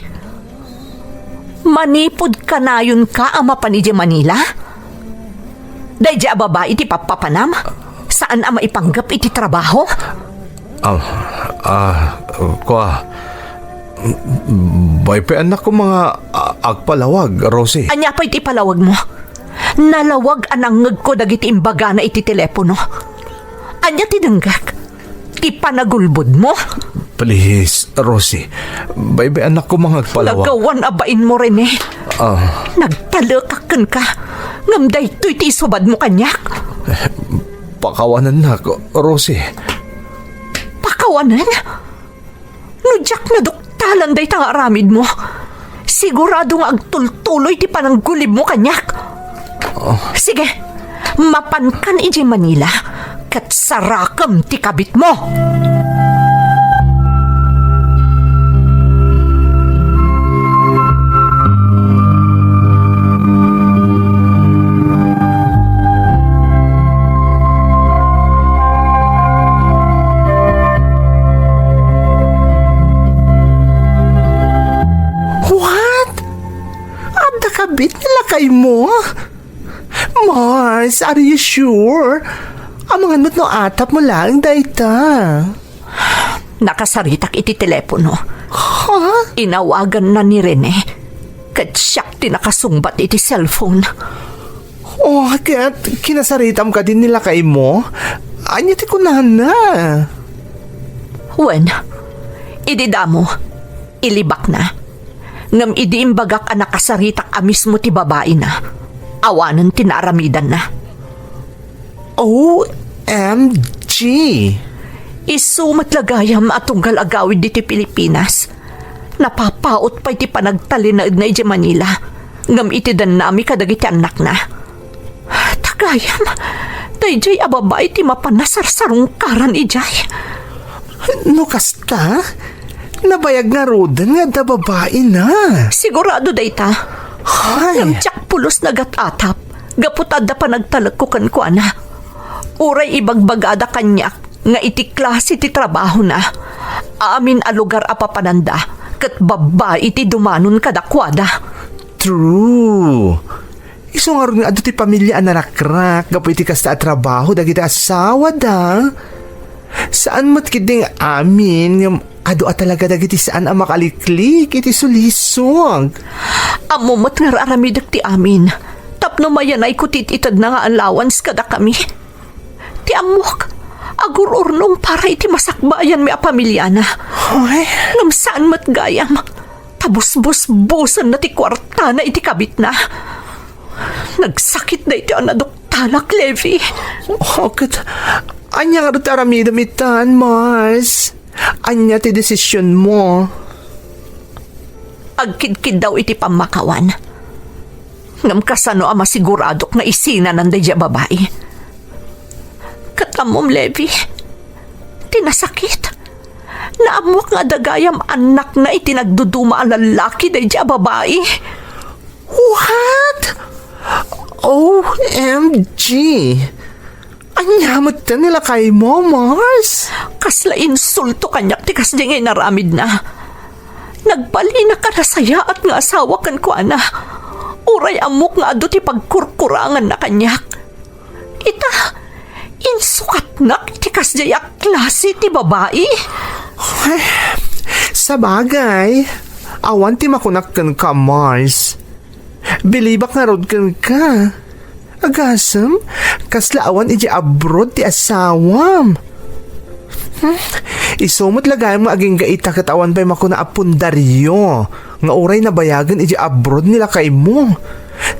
Manipud kanayonka a mapan idiay Manila? Daydiay a babai ti pappapanam? Saan a maipanggep iti trabaho? Ah, ah, kua, bay pay annak koma nga, ah, agpalawag, Rosie. Ania pay ti ipalawagmo? Nalawag a nangngegko dagiti imbagana iti telepono. Ania ti denggek? Ti panagulbodmo? Please, Rosie. Bay-bay annak koma nga agpalawag. Nagawan a bainmo, Rene. Ah. Nagtalekak kenka. Ngem daytoy ti isubadmo kaniak? Eh, pakawanennak, Rosie. Pakawanen? No diak naduktalan dayta nga aramidmo, sigurado nga agtultuloy ti pananggulibmo kaniak. Oh. Sige, mapankan idiay Manila, ket sarakem ti kabitmo. What? Adda kabit ni lakaymo? Mars, are you sure? Amangan met no atapmo laeng dayta. Nakasaritak iti telepono. Ha? Inawaganna ni Rene. Ket siak ti nakasungbat iti cellphone. Oh, ket kinasaritam kadi ni lakaymo? Ania ti kunana? Wen, idi damo, ilibakna. Ngem idi imbagak a nakasaritak a mismo ti babaina, awanen ti naaramidanna. O M G! Isu met la gayam a tunggal agawid ditoy Pilipinas. Napapaut pay ti panagtalinaedna idiay Manila, ngem itedennami kadagiti annakna. Ta gayam, daydiay a babai ti mapan nasarsarungkaran idiay. No kasta, nabayag ngaruden nga adda babaina. Sigurado dayta. Hay. Ngem diak pulos nagat-atap gapu ta adda panagtalekko kenkuana. Uray ibagbagada kaniak nga iti klase ti trabahona, amin a lugar a papananda ket babbai ti dumanon kadakuada. True. Isu ngarud nga adu ti pamilia a narakrak gapu iti kasta a trabaho dagiti asawada. Saan met ketdi nga amin ngem adu a talaga dagiti saan a makaliklik iti sulisog. Ammo met nga ar-aramidek ti amin tapno mayanayko ti it-itedna nga allowance kadakami. Ti ammok, agur-urnong para iti masakbayanmi a pamiliana. Ay. Ngem saan met gayam, ta busbusbusenna ti kuartana iti kabitna. Nagsakit daytoy a naduktalak, Levi. Oh, ket ania ngarud ti aramidem itan, Mars? Ania ti desisionmo? Agkidkiddaw iti pammakawan. Ngem kasano a masiguradok nga isinanan daydiay a babai? Ket ammom, Levi, ti nasakit, naammoak nga adda gayam annakna iti nagduduma a lallaki daydiay a babai. What? O M G! Ania metten ni lakaymo, Mars? Kasla insulto kaniak ti kasdi nga inaramidna. Nagbalinaka nasayaat nga asawa kenkuana. Uray ammok nga adu ti pagkurkuranganna kaniak. Ita, insukatnak iti kasdiay a klase ti babai. Ay, sabagay, awan ti makunak kenka, Mars. Bilibak ngarud kenka. Agasem, kasla awan idiay abroad ti asawam. Hmm? Isu met la gayam nga agingga ita ket awan pay makuna a pundario nga uray nabayagen idiay abroad ni lakaymo.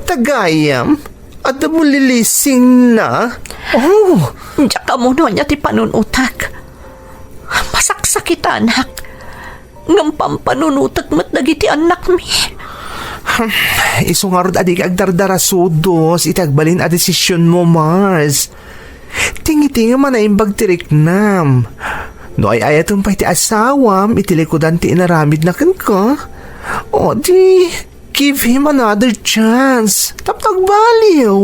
Ta gayam, Adda mo lilisingna? Oh! Diak ammo no ania ti panunutek. Masaksakitanak. Ngem pampanunutek met dagiti annakmi. Isu ngarud a dika agdardarasudos iti agbalin a desisionmo, Mars. Tingitingem a naimbag ti riknam. No ay-ayatem pay ti asawam iti likudan ti inaramidna kenka, o di, give him another chance tapno agbaliw.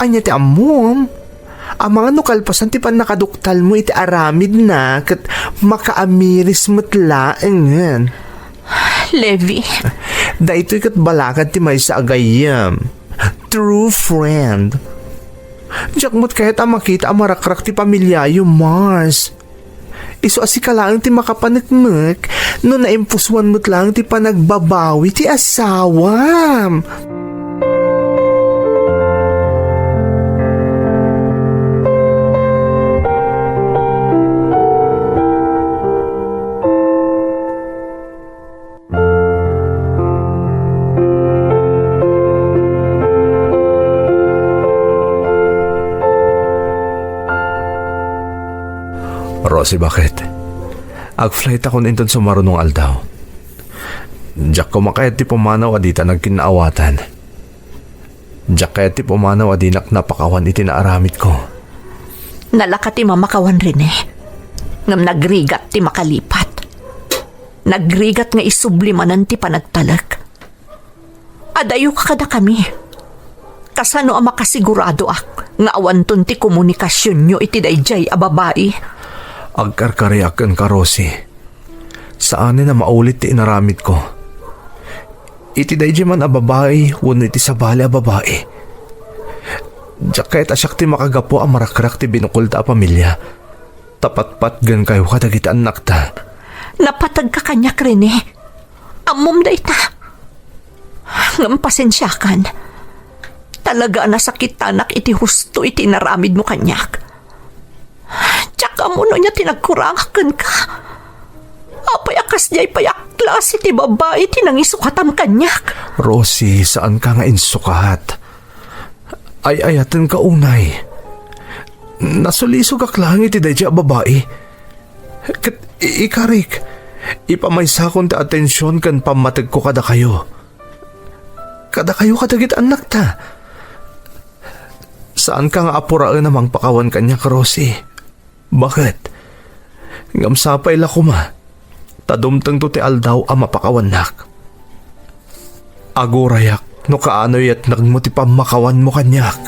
Ania ti ammom? Amangan no kalpasan ti pannakaduktalmo iti aramidna ket makaamiris met laengen. Levi. Daytoy ket balakad ti maysa a gayyem. True friend. Diak met kayat a makita a marakrak ti pamiliayo, Mars. Isu a sika laeng ti makapaneknek no naimpusuan met laeng ti panagbabawi ti asawam. Rosie, bakit? Ag-flight akon inton sumaruno nga aldaw. Diak koma kayat ti pumanaw a dita nagkinnaawatan. Diak kayat ti pumanaw a dinak napakawan iti naaramidko. Nalaka ti mamakawan, Rene. Ngem nagrigat ti makalipat. Nagrigat nga isubli manen ti panagtalek. Adayoka kadakami. Kasano a makasiguradoak nga awanton ti komunikasionyo iti daydiay a babai? Agkarkariak kenka, Rosie. Saanen a maulit ti inaramidko. Iti daydiay man a babai wenno iti sabali a babai. Diak kayat a siak ti makagapu a marakrak ti binukolta a pamilia. Ta patpatgenkayo kadagiti annakta. Napategka kaniak, Rene. Ammom dayta. Ngem pasensiakan. Talaga a nasakitanak iti husto iti inaramidmo kaniak. Diak ammo no ania ti nagkurangak kenka. Apay a kasdiay pay a klase ti babai ti nangisukatam kaniak? Rosie, saanka nga insukat. Ay-ayatenka unay. Nasulisogak laeng iti daydiay a babai. Ket i-, ikarik, ipamaysakon ti atension ken pammategko kadakayo. Kadakayo kadagiti annakta. Saanka nga apuraen a mangpakawan kaniak, Rosie. Baket? Ngem sapay la koma ta dumtengto ti aldaw a mapakawannak. Agurayak no kaano yatnegmo ti pammakawanmo kaniak.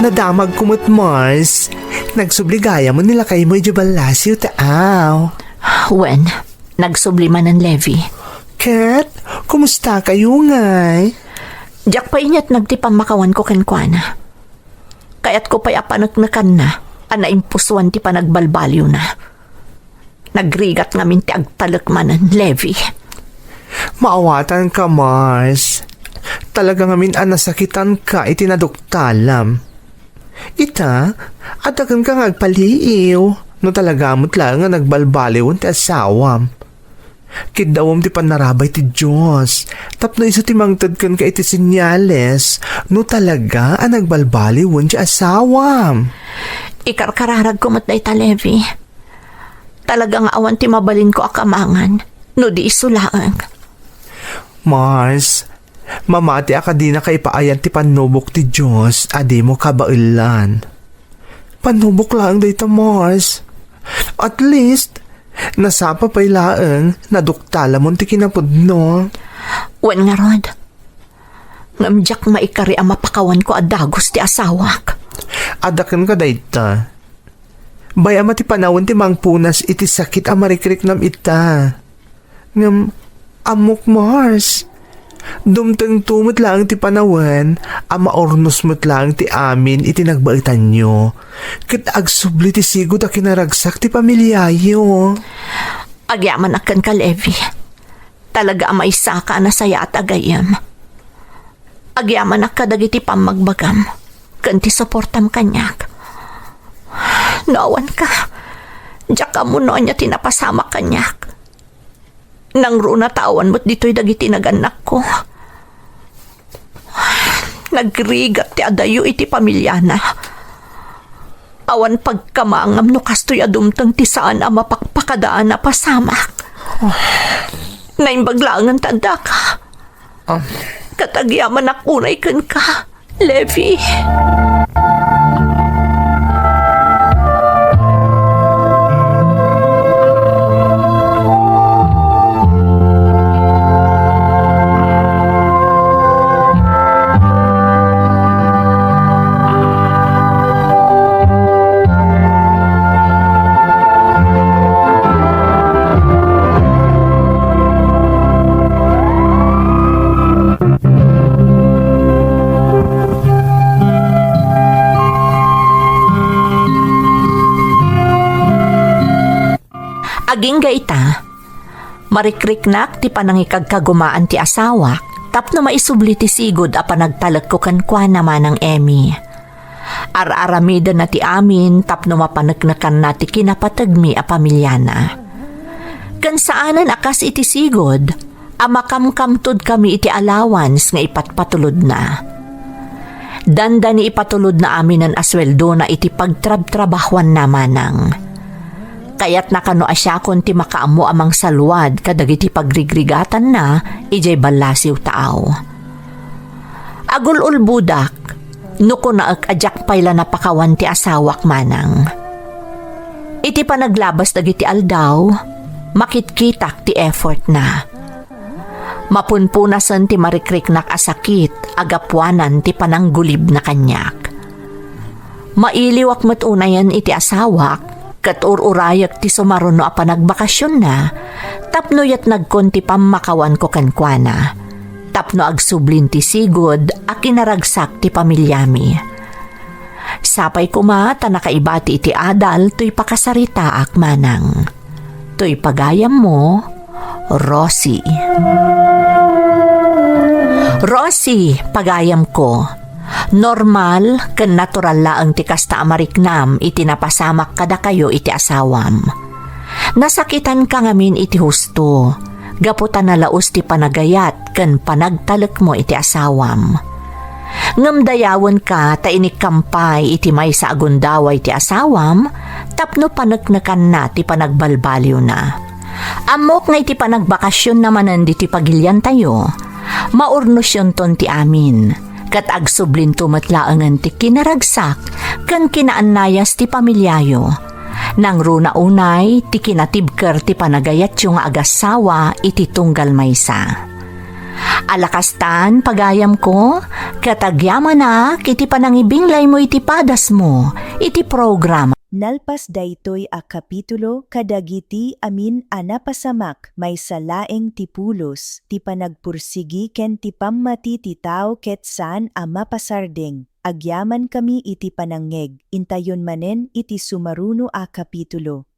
Nadamagko met, Mars. Nagsubli gayam ni lakaymo idiay ballasiw, taaw. Wen, nagsubli manen, Levi. Ket, kumusta kayo ngay? Diak pay inyatneg ti pammakawanko kenkuana. Kayatko pay a paneknekanna a naimpusuan ti panagbalbaliwna. Nagrigat ngamin ti agtalek manen, Levi. Maawatanka, Mars. Talaga ngamin a nasakitanka iti naduktalam. Ita, adda kenka nga agpaliiw no talaga met laeng nga nagbalbaliwen ti asawam. Kiddawem ti pannarabay ti Dios tapno isu ti mangted kenka iti senyales no talaga a nagbalbaliwen ti asawam. Ikarkararagko met dayta, Levi. Talaga nga awan ti mabalinko a kamangan no di isu laeng. Mars, Mamati a kadinaka ipaayan ti pannubok ti Dios a dimo kabaelan. Pannubok laeng dayta, Mars. At least, nasapa pay laeng, naduktalamon ti kinapudno. Wen ngarud, ngem diak maikari a mapakawanko a dagus ti asawak. Adda kenka dayta. Bay-am a ti panawen ti mangpunas iti sakit a marikriknam ita. Ngem, ammok, Mars, dumtengto met laeng ti panawen a maurnos met laeng ti amin iti nagbaetanyo, ket agsubli ti sigud a kinaragsak ti pamiliayo. Agyamanak kenka, Levi. Talaga a maysaka a nasayaat a gayyem. Agyamanak kadagiti pammagbagam ken ti suportam kaniak. No awanka, diak ammo no ania ti napasamak kaniak. Nangruna ta awan met ditoy dagiti nagannakko. Nagrigat ti adayo iti pamiliana. Awan pagkamangam no kastoy a dumteng ti saan a mapakpakadaan a pasamak. Naimbag laengen ta addaka. Ah. Ket agyamanak unay kenka, Levi. Agingga ita, marikriknak ti panangikagkagumaan ti asawak tapno maisubli ti sigud a panagtalekko kenkuana, Manang Emmy. Ar-aramidenna ti amin tapno mapaneknekanna ti kinapategmi a pamiliana. Ken saanen a kas iti sigud a makamkamtodkami iti allowance nga ipatpatulodna. Dandani ipatulodna aminen a sueldona iti pagtrabtrabahuanna, Manang. Kayatna kano a siakon ti makaammo a mangsaluad kadagiti pagrigrigatanna idiay ballasiw taaw. Agul-ulbodak no kunaek a diak pay la napakawan ti asawak, Manang. Iti panaglabas dagiti aldaw, makitkitak ti effortna. Mapunpunasen ti marikriknak a sakit a gapuanan ti pananggulibna kaniak. Mailiwak met unayen iti asawak ket ur-urayek ti sumaruno a panagbakasionna tapno yatnagkon ti pammakawanko kenkuana, tapno agsublin ti sigud a kinaragsak ti pamiliami. Sapay koma ta nakaibati iti adal toy pakasaritaak, Manang. Toy pagayammo, Rosie. Rosie, pagayamko. Normal ken natural laeng ti kasta a mariknam iti napasamak kadakayo iti asawam. Nasakitanka ngamin iti husto, gapu ta nalaus ti panagayat ken panagtalekmo iti asawam. Ngem dayawenka ta inikkampay iti maysa a gundaway ti asawam tapno paneknekanna ti panagbalbaliwna. Ammok nga iti panagbakasionna manen ditoy pagiliantayo, maurnosyonton ti amin, ket agsublinto met laengen ti kinaragsak ken kinaannayas ti pamiliayo. Nangruna unay ti kinatibker ti panagayatyo nga agassawa iti tunggal maysa. Ala kastan, pagayamko, ket agyamanak iti panangibinglaymo iti padasmo iti programa. Nalpas daytoy a kapitulo kadagiti amin a napasamak, maysa laeng ti pulos, ti panagpursigi ken ti pammati ti tao ket saan a mapasardeng. Agyamankami iti panangngeg, intayon manen iti sumaruno a kapitulo.